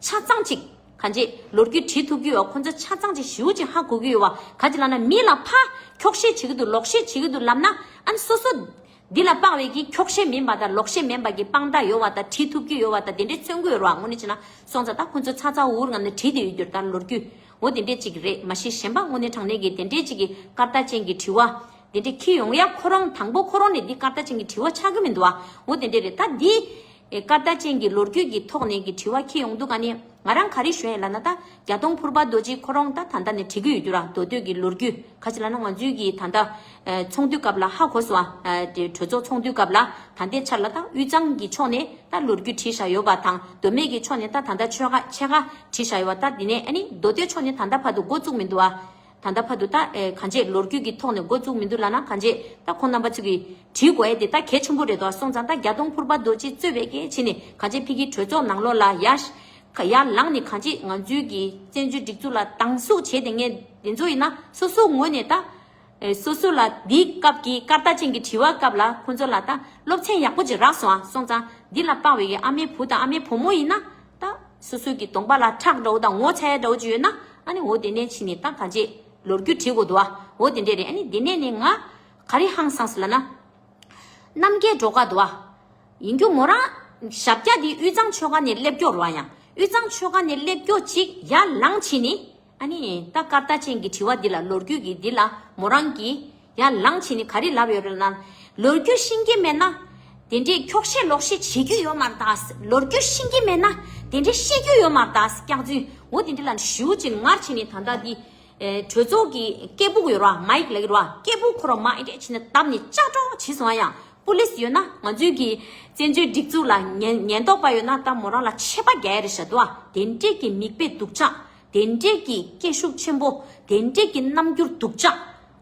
ཆ་ཚང་ཅིག་གང་ཅི་ལོ་རྒྱུས་བྲིས་ཐུབ་ཀྱི་ཡོད། ཁོ་ཚོ་ཆ་ཚང་ཅིག་ཞེ་པོ་ཅིག་ཧ་གོ་གི་ཡོད་བ། ག་ཅི་ལབ་ན་མི་ལ་ཕར་འཁྱོག་བཤད་བྱེད་ཀྱི་འདུག་ལོག་བཤད་བྱེད་ཀྱི་འདུག་ལབ་ན་ཨ་ནི་སོ་སོ་འདི་ལ་དཔག་པའི་གི་འཁྱོག་བཤད་མིན་པ་དང་ལོག་བཤད་མིན་པ་གི་དཔང་རྟགས་ཡོད་བ་དང་བྲིས་ཐུབ་ཀྱི་ཡོད་བ་དང་དེ་འདྲས་མཚོན་གྱི་ཡོད་རེད་བ། དངོས་གནས་བྱས་ན་སོང་ཙང་ད་ཁོ་ཚོ་ཚ་ཚ་འུར་འུར་ངང་ནས་བྲིས་བསྡད་ཡོད་རྒྱུ་རེད། ད་ལོ་རྒྱུས་འོ་དེ་འདྲས་ཅིག་རེད། མ་གཞི་གཞན་པ་དངོས་གནས་དྲང་གནས་ཀྱི་དེ་འདྲས་ཅིག་གི་སྐར་རྟགས་ཅན་གྱི་དྲི་བ་དེ་འདྲས་འཁྱེར་ཡོང་ཡ་ཁོ་རང་དང་པོ་ཁོ་རང་ནས་འདི་སྐར་རྟགས་ཅན་གྱི་དྲི་བ་ཆགས་ཀྱི་མི་འདུག་བ། འོ་དེ་འདྲས་རེད། ད་འདི་ཨེ་སྐར་རྟགས་ཅན་གྱི་ལོ་རྒྱུས་ཀྱི་ཐོག་ནས་ཀྱི་དྲི་བ་འཁྱེར་ཡོང་དུས་ག་ནས་ང་རང་ག་རེ་ཞུ་ཡ་ཡིན་ལབ་ན་ད་རྒྱ་གདོང་ཕུར་པ་རྡོ་རྗེ་ཁོ་རང་ད་ད་ལྟ་ནས་བྲིས་ཀྱི་ཡོད་རྒྱུ་ར། མདོ་སྟོད་ཀྱི་ལོ་རྒྱུས། ག་ཅི་ལབ་ན་ང་ཚོའི་གི་ད་ལྟ་ཨ་ཚོགས་འདུའི་སྐབས་ལ་ཧ་གོ་སོང་ཨ། ཨ་དེ་གྲོས་ཚོགས་ཚོགས་འདུའི་སྐབས་ལ་ད་ལྟའི་ཆར་ལ་ད་དབུས་གཙང་གི་ཕྱོགས་ནས་ད་ལོ་རྒྱུས་བྲིས་བཞག་ཡོད་པ་དང་མདོ་སྨད་ཀྱི་ཕྱོགས་ནས་ད་ད་ལྟ་ཆོལ་ཁ་ཕྱེད་ཀ་བྲིས་བཞག་ཡོད་པ། ད་དེ་ནས་ཨ་ནི་མདོ་སྟོད་ཕྱོགས་ནས་ད་ལྟ་བར་དུ་འགོ་བཙུགས་མི་འདུག་ཨ། ད་ལྟ་བར་དུ་ད་ཨེ་གང་ཅི་ལོ་རྒྱུས་ཀྱི་ཐོག་ནས་འགོ་བཙུགས་མི་འདུག་ལབ་ན་གང་ཅི་ད་ཁོང་རྣམ་པ་ཚོ་གིས་བྲིས་དགོས་ཡ་དེ་ད་གལ་ཆེན་པོ་རེད་དོ། སོང་ཙང་ད་རྒྱ་གདོང་ཕུར་པ་རྡོ་རྗེ་གཙོས་པའི་གལ་ཆེ་ནས་གང་ཅི་ཕ་གིའི་གྲོས་ཚོགས་ནང་ལོགས་ལ་ཡ་ཡར་ལངས་ནས་གང་ཅི་ང་ཚོའི་གི་བཙན་བྱོལ་སྒྲིག་འཛུགས་ལ་སྡང་ཟུག་བྱས་བསྡད་མཁན་དེ་ཚོ་ཡིན་ན་སོ་སོའི་ངོས་ནས་ད་ཨེ་སོ་སོ་ལ་འདིའི་སྐབས་ཀྱི་སྐར་རྟགས་ཅན་གྱི་དྲི་བ་སྐབས་ལ་ཁོང་ཚོ་ལ་ད་སློབ་ཚན་ཡག་པོ་ཅིག་རག་སོང་ཨ། སོང་ཙང་འདི་ལ་དཔག་པའི་གི་ཨ་མའི་བུ་དང་ཨ་མའི་བུ་མོ་ཡིན་ན་ད་སོ་སོའི་གི་གདོང་པ་ལ་ཁྲག་འདྲ་བོ་དང་ངོ་ཚ་ཡ་འདྲ་བོ་ཅིག་ཡོད་ན་ཨ་ནི་འོ་དེ་ནས་ཕྱིན་ནས་ད་གང་ཅི་ལོ་རྒྱུས་བྲིས་དགོས་འདུག་ཨ། འོ་དེ་འདྲས་རེད། ཨ་ནི་དེ་ནས་ནས་ང་ག་རེ་ཧང་སངས་ལབ་ན། རྣམ་རྒྱལ་སྒྲོལ་དཀར་འདུག་ཨ། ཡིན་རྒྱུ་མོ་རང་ཞབས་བཀྱག་འདི་དབུས་གཙང་ཆོལ་ཁ་ནས་སླེབས་སྐྱོར་བ་ཡང་དབུས་གཙང་ཆོལ་ཁ་ནས་སླེབས་སྐྱོར་ཅིག་ཡར་ལངས་ཕྱིན་ནི། ཨ་ནི་ད་སྐར་རྟགས་ཅན་གྱི་དྲི་བ་འདི་ལ་ལོ་རྒྱུས་ཀྱི་འདི་ལ་མོ་རང་གིས་ཡར་ལངས་ཕྱིན་ནི་ག་རེ་ལབ་ཡོད་རེད་ལབ་ན། ལོ་རྒྱུས་ཤེས་ཀྱི་མེད་ན། དེ་འདྲས་འཁྱོག་བཤད་ལོག་བཤད་བྱེད་རྒྱུ་ཡོད་མ་རེད་ད། ལོ་རྒྱུས་ཤེས་ཀྱི་མེད་ན་དེ་འདྲས་བཤད་རྒྱུ་ཡོད་མ་རེད་ད། སྐྱག་རྫུན་འོ་དེ་འདྲས་ལ་ཞུ་ཅིག་ངར་ཕྱིན་ནི་ད་ལྟ་འདི། ཨེ་གྲོས་ཚོགས་ཀྱི་སྐད་སྦུག་ཡོད་ར་མའིག་ལབ་ཀྱི་ར་སྐད་སྦུག་ཁོ་ར་མ་ཨེ་འདྲས་ཕྱིན་ནི་བརྡབས་ནི་ལྕགས་སྒྲོག་བྱས་སོང་ཨ། ཡང་ པུ་ལིས་ཡོད་ན། ང་ཚོའི་གི་བཙན་བྱོལ་སྒྲིག་འཛུགས་ལ་ཉེན་ཉེན་རྟོག་པ་ཡོད་ན། ད་མོ་རང་ལ་ཆད་པ་རྒྱག་ཡ་རེད་ཤག་འདུག་ཨ། དེ་འདྲས་ཀྱི་མིག་དཔེ་སྡུག་ཅག་དེ་འདྲས་ཀྱི་སྐད་ཤུགས་ཆེན་པོ། དེ་འདྲས་ཀྱི་རྣམ་འགྱུར་སྡུག་ཅག་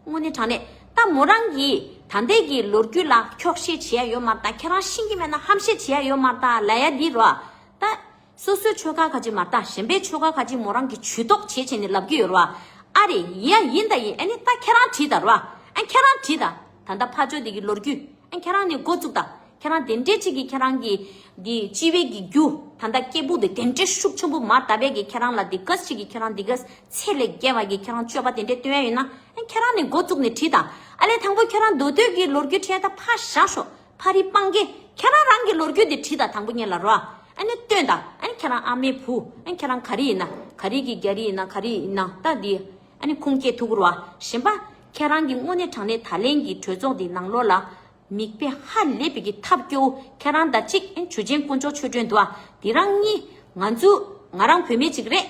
དངོས་གནས་དྲང་གནས། ད་མོ་རང་གིས་ད་ལྟའི་གི་ལོ་རྒྱུས་ལ་འཁྱོག་བཤད་བྱེད་ཡ་ཡོད་མ་རེད། ད་ཁྱེད་རང་ཤེས་ཀྱི་མེད་ན་ཧམ་བཤད་བྱེད་ཡ་ཡོད་མ་རེད། ད་ལབ་ཡ་འདི་རོ། ད་སོ་སོའི་ཆོལ་ཁ་ཁ་ཅིག་མ་རེད། ད་གཞན་པའི་ཆོལ་ཁ་ཁ་ཅིག་མོ་རང་གིས་ཇུས་གཏོགས་བྱེད་བྱས་ནས་ལབ་ཀྱི་ཡོད་རེད་བ། ཨ་རེད། ཡིན་ཡ་ཡིན་ད་ཡིན། ཨ་ནི་ད་ཁྱེད་རང་དྲིས་ད་རེད་བ། ཨ་ཁྱེད་རང་དྲིས་ད། ད་ལྟ་ཕར་ཕྱོགས་འདི་གི་ལོ་རྒྱུས། ཨ་ཁྱེད་རང་ནི་འགོ་བཙུགས་ད། ཁྱེད་རང་དེ་འདྲས་ཅིག་གིས་ཁྱེད་རང་གི་འདི་སྤྱི་བའི་གི་རྒྱུ། ད་ལྟ་སྐད་སྦུག་དེ་དེ་འདྲས་ཤུགས་ཆེན་པོ་མར་བརྡབས་པའི་གི་ཁྱེད་རང་ལ་འདི་གས་ཅིག་གིས་ཁྱེད་རང་འདི་གས་ཚད་ལས་བརྒལ་བ་གི་ཁྱེད་རང་སྤྱོད་པ་དེ་འདྲས་སྟོན་ཡ་ཡོད་ན། ཨ་ཁྱེད་རང་ནི་འགོ་བཙུགས་ནས་དྲིས་ད། ཨ་ལས་དང་པོ་ཁྱེད་རང་མདོ་སྟོད་ཀྱི་ལོ་རྒྱུས་དྲིས་ཡ་ད་ཕར་བཞག་ཤོག་ཕ་རི་སྤང་གེ། ཁྱེད་རང་རང་གི་ལོ་རྒྱུས་དེ་དྲིས་ད། དང་པོ་ཉིད་ལ་རོ། ཨ་ནི་སྟོན་ད། ཨ་ནི་ཁྱེད་རང་ཨ་མའི་བུ། ཨ་ནི་ཁྱེད་རང་ག་རེ་ཡིན་ན། ག་རེ་གི་རྒྱ་རིགས་ཡིན་ན། ག་རེ་ཡིན་ན་ད་འདི། ཨ་ནི་ཁུངས་སྐྱེལ་ཐུབ་ཀྱི་རེད་བ། གཞན་པ་ཁྱེད་རང་གི་དངོས་གནས་དྲང་གནས་ད་ལན་གྱི་གྲོས་ཚོགས་འདི་ནང་ལོགས་ལ་མིག་དཔེ་ཧ་ལས་པའི་གི་ཐབས་སྐྱོ་བོ། ཁྱེད་རང་དང་གཅིག་ཨ་ནི་ཇུ་ཆེན་དཀོན་མཆོག་ཆོས་སྒྲོན་འདུག་ཨ། འདི་རང་གཉིས། ང་ཚོ་ང་རང་བུད་མེད་ཅིག་རེད།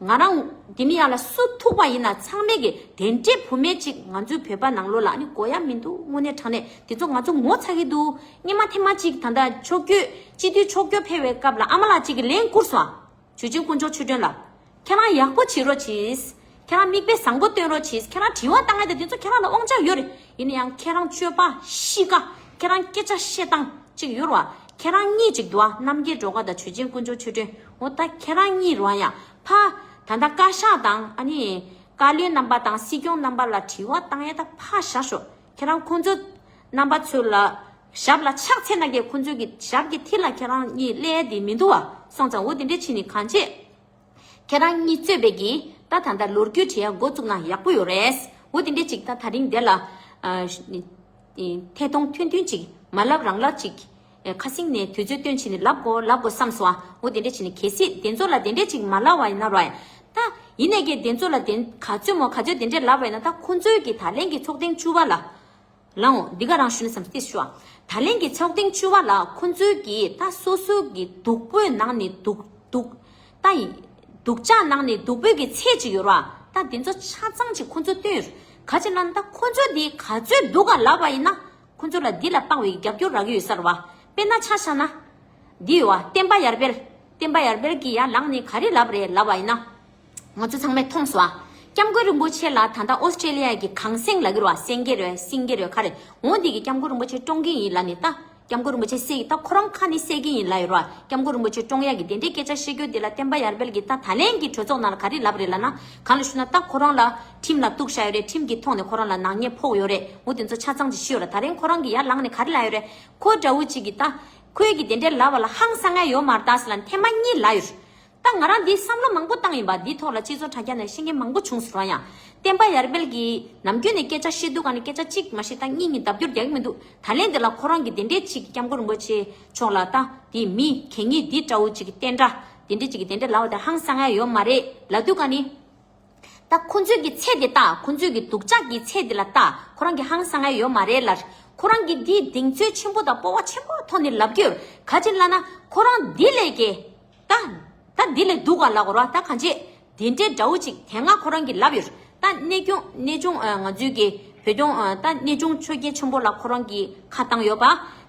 ང་རང་འདི་མི་ཡང་ལ་སུ་ཐུག་པ་ཡིན་ན་ཚང་མས་གི་དེ་འདྲའི་བུད་མེད་ཅིག་ང་ཚོའི་བོད་པ་ནང་ལོགས་ལ་ཨ་ནི་དགོས་ཡ་མི་འདུག་དངོས་གནས་དྲང་གནས་དེ་ཚོ་ང་ཚོ་ངོ་ཚ་གི་འདུག་སྔོན་མ་ཐེངས་མ་གཅིག་ད་ལྟ་ཕྱོགས་བསྐྱོད་སྤྱི་འཐུས་ཕྱོགས་བསྐྱོད་ཕེབས་པའི་སྐབས་ལ་ཨ་མ་ལགས་གཅིག་གིས་ལན་བསྐུར་སོང་ཨ། ཇུ་ཆེན་དཀོན་མཆོག་ཆོས་སྒྲོན་ལགས། ཁྱེད་རང་ཡག་པོ་བྱེད་རོགས་གྱིས། ཁྱེད་རང་མིག་དཔེ་བཟང་པོ་སྟོན་རོགས་གྱིས། ཁྱེད་རང་དྲི་བ་བཏང་ཡ་དེ་དེ་ཚོ་ཁྱེད་རང་ལ་དབང་ཆ་ཡོད་རེད། ཡིན་ན་ཡང་ཁྱེད་རང་སྤྱོད་པ་གཤིས་ཀ་ཁྱེད་རང་སྐད་ཆ་བཤད་སྟངས་གཅིག་ཡོད་རེད་བ། ཁྱེད་རང་གཉིས་གཅིག་འདུག་ཨ། རྣམ་རྒྱལ་སྒྲོལ་དཀར་དང་ཇུ་ཆེན་དཀོན་མཆོག་ཆོས་སྒྲོན། འོ་ད་ཁྱེད་རང་གཉིས་རེད་བ། ཡང་ཕ་ད་ལྟ་བཀའ་ཤག་དང་ཨ་ནི་བཀའ་བློན་རྣམ་པ་དང་སྲིད་སྐྱོང་རྣམ་པ་ལ་དྲི་བ་བཏང་ཡ་ད་ཕར་བཞག་ཤོག་ཁྱེད་རང་ཁོང་ཚོ་རྣམ་པ་ཚོ་ལ་ཞབས་ལ་ཕྱག་འཚལ་ན་གི་ཁོང་ཚོ་གི་ཞབས་ཀྱི་མཐིལ་ལ་ཁྱེད་རང་གཉིས་སླེབས་ཡ་དེ་མི་འདུག་བ། སོང་ཙང་འོ་དེ་འདྲས་བྱས་ནས་གང་བྱེད། ཁྱེད་རང་གཉིས་གཙོས་པའི་གི་ད་ད་ལྟ་ལོ་རྒྱུས་དྲི་ཡ་འགོ་བཙུགས་ན་ཡག་པོ་ཡོད་རེད། འོ་དེ་འདྲས་ཅིག་ད་ད་རིང་འདི་ལ་ཨ་ཐད་གཏོང་ཐུང་ཐུང་ཅིག་མ་ལབ་རང་ལབ་ཅིག་ཨེ་ཁ་སིང་ནས་དུས་ཚོད་བཏོན་བྱས་ནས་ལབ་དགོས་ལབ་དགོས་བསམ་སོང་ཨ། འོ་དེ་འདྲས་བྱས་ནས་གལ་སྲིད་དེ་ཚོ་ལ་དེ་འདྲས་ཅིག་མ་ལབ་པ་ཡིན་ན་རོ། ད་ཡིན་ནས་གི་དེ་ཚོ་ལ་དེ་ག་ཚོད་མོ་ག་ཚོད་དེ་འདྲས་ལབ་པ་ཡིན་ན། ད་ཁོང་ཚོའི་གི་ད་ལན་གི་ཚོགས་ཐེངས་བཅུ་པ་ལ། ལའོ། འདི་ག་རང་ཞུ་ན་བསམ་སྟེ་ཞུ་བ། ད་ལན་གྱི་ཚོགས་ཐེངས་བཅུ་པ་ལ་ཁོང་ཚོའི་གི་ད་སོ་སོ་གི་སྡུག་པོའི་ནང་ནས་སྡུག་སྡུག་ད་ཡིན། སྡུག་ཅག་ནང་ནས་སྡུག་པོའི་གི་ཚད་ཅིག་ཡོད་ར། ད་དེ་ཚོ་ཆ་ཚང་ཅིག་ཁོང་ཚོས་སྟོན་ཡོད། ག་ཅི་ལབ་ན་ད་ཁོང་ཚོ་འདི་ག་ཚོད་སྡུག་ག་ལབ་པ་ཡིན་ན། ཁོང་ཚོ་ལ་འདི་ལ་དཔག་པའི་རྒྱབ་སྐྱོར་རག་གི་ཡོད་ས་རེད་བ། དཔེར་ན་ཆ་བཞག་ན། འདི་ཡོད་བ། བསྟན་པ་ཡར་འཕེལ། བསྟན་པ་ཡར་འཕེལ་གྱི་ཡར་ལངས་ནས་ག་རེ་ལབ་རེད་ལབ་པ་ཡིན་ན། ང་ཚོ་ཚང་མས་མཐོང་སོང་ཨ། སྐྱབས་མགོན་རིན་པོ་ཆེ་ལ་ད་ལྟ་ཨོ་སི་ཀྲེ་ལི་ཡ་གི་གངས་སེང་ལབ་ཀྱི་རེད་བ། སེང་གེ་རེད། སེང་གེ་རེད། ག་རེ། འོ་འདི་གི་སྐྱབས་མགོན་རིན་པོ་ཆེ་བཀྲོངས་ཀྱི་ཡིན་ལབ་ནས་ད། སྐྱབས་མགོན་རིན་པོ་ཆེ་བསད་ཀྱི། ད་ཁོ་རང་ཁ་ནས་བསད་ཀྱི་ཡིན་ལབ་ཡོད་རེད་བ། སྐྱབས་མགོན་རིན་པོ་ཆེ་བཀྲོངས་ཡ་གི་དེ་འདྲའི་སྐད་ཆ་བཤད་རྒྱུ་དེ་ལ་བསྟན་པ་ཡར་འཕེལ་གྱིས་ད་ད་ལན་གྱི་གྲོས་ཚོགས་ནང་ལ་ག་རེ་ལབ་རེད་ལབ་ན། གང་ལ་ཞུ་ན་ད་ཁོ་རང་ལ་ཁྲིམས་ལ་གཏུགས་བཞག་ཡོད་རེད། ཁྲིམས་ཀྱི་ཐོག་ནས་ཁོ་རང་ལ་ནག་ཉེས་ཕོག་ཡོད་རེད། འོ་དེ་ཚོ་ཆ་ཚང་ཅིག་ཤེས་ཡོད་རེད། ད་རིང་ཁོ་རང་གིས་ཡར་ལངས་ནས་ག་རེ་ལབ་ཡོད་རེད། ཁོ་འདྲ་བོ་ཅིག་གིས་ད། ཁོས་གི་དེ་འདྲའི་ལབ་པ་ལ་ཧང་སང་ཡ་ཡོད་མ་རེད་ད་ཟེར་ལབ་ནས་ཐེངས་མ་གཉིས་ལབ་ཡོད། ད་ང་རང་འདི་བསམ་བློ་མང་པོ་བཏང་ཡིན་པ། འདི་ཐོག་ལ་སྤྱི་ཚོགས་དྲ་རྒྱ་ནང་བཤད་མཁན་མང་པོ་བྱུང་སོང་ར། ཡང་བསྟན་པ་ཡར་འཕེལ་གྱིས་ནམ་རྒྱུན་ནས་སྐད་ཆ་བཤད་དུས་ག་ནས་སྐད་ཆ་གཅིག་མ་བཤད་ད་གཉིས་གཉིས་ལྡབ་སྐྱོར་རྒྱག་གི་མི་འདུག་ད་ལན་འདི་ལ་ཁོ་རང་གིས་དེ་འདྲའི་ཅིག་སྐྱབས་མགོན་རིན་པོ་ཆེ་མཆོག་ལ་ད་འདི་མི་གད་སྙིགས་འདི་འདྲ་བོ་ཅིག་གི་བསྟན་དགྲ་དེ་འདྲའི་ཅིག་གི་དེ་འདྲའི་ལབ་པ་དེ་ཧང་སང་ཡ་ཡོད་མ་རེད་ལབ་དུས་ག་ནས། ད་ཁོ་ཚོའི་གི་ཚད་དེ་ལྟ། ཁོ་ཚོའི་གི་སྡུག་ཅག་གི་ཚད་དེ་ལ་ལྟ། ཁོ་རང་གི་ཧང་སང་ཡ་ཡོད་མ་རེད་ལ། ཁོ་རང་གི་འདིའི་གདེང་ཚོད་ཆེན་པོ་དང་སྤོབས་པ་ཆེན་པོ་ཐོག་ནས་ལབ་ཀྱི་ཡོད། ག་ཅི་ལབ་ན་ཁོ་རང་འདི་ལས་ཀྱི། ད། ད་འདི་ལས་སྡུག་ག་ལབ་དགོས་ར། ད་གང་བྱེད། དེ་འདྲའི་འདྲ་བོ་ཅིག་དེ་སྔ་ཁོ་རང་གིས་ལབ་ཡོད། ད་གནས་སྐྱོང་གནས་ཆུང་ཨ་ང་ཚོའི་གི་བོད་སྐྱོང་ཨ་ད་གནས་ཆུང་ཆོས་རྒྱལ་ཆེན་པོ་ལ་ཁོ་རང་གིས་ཁ་བཏང་ཡོད་པ།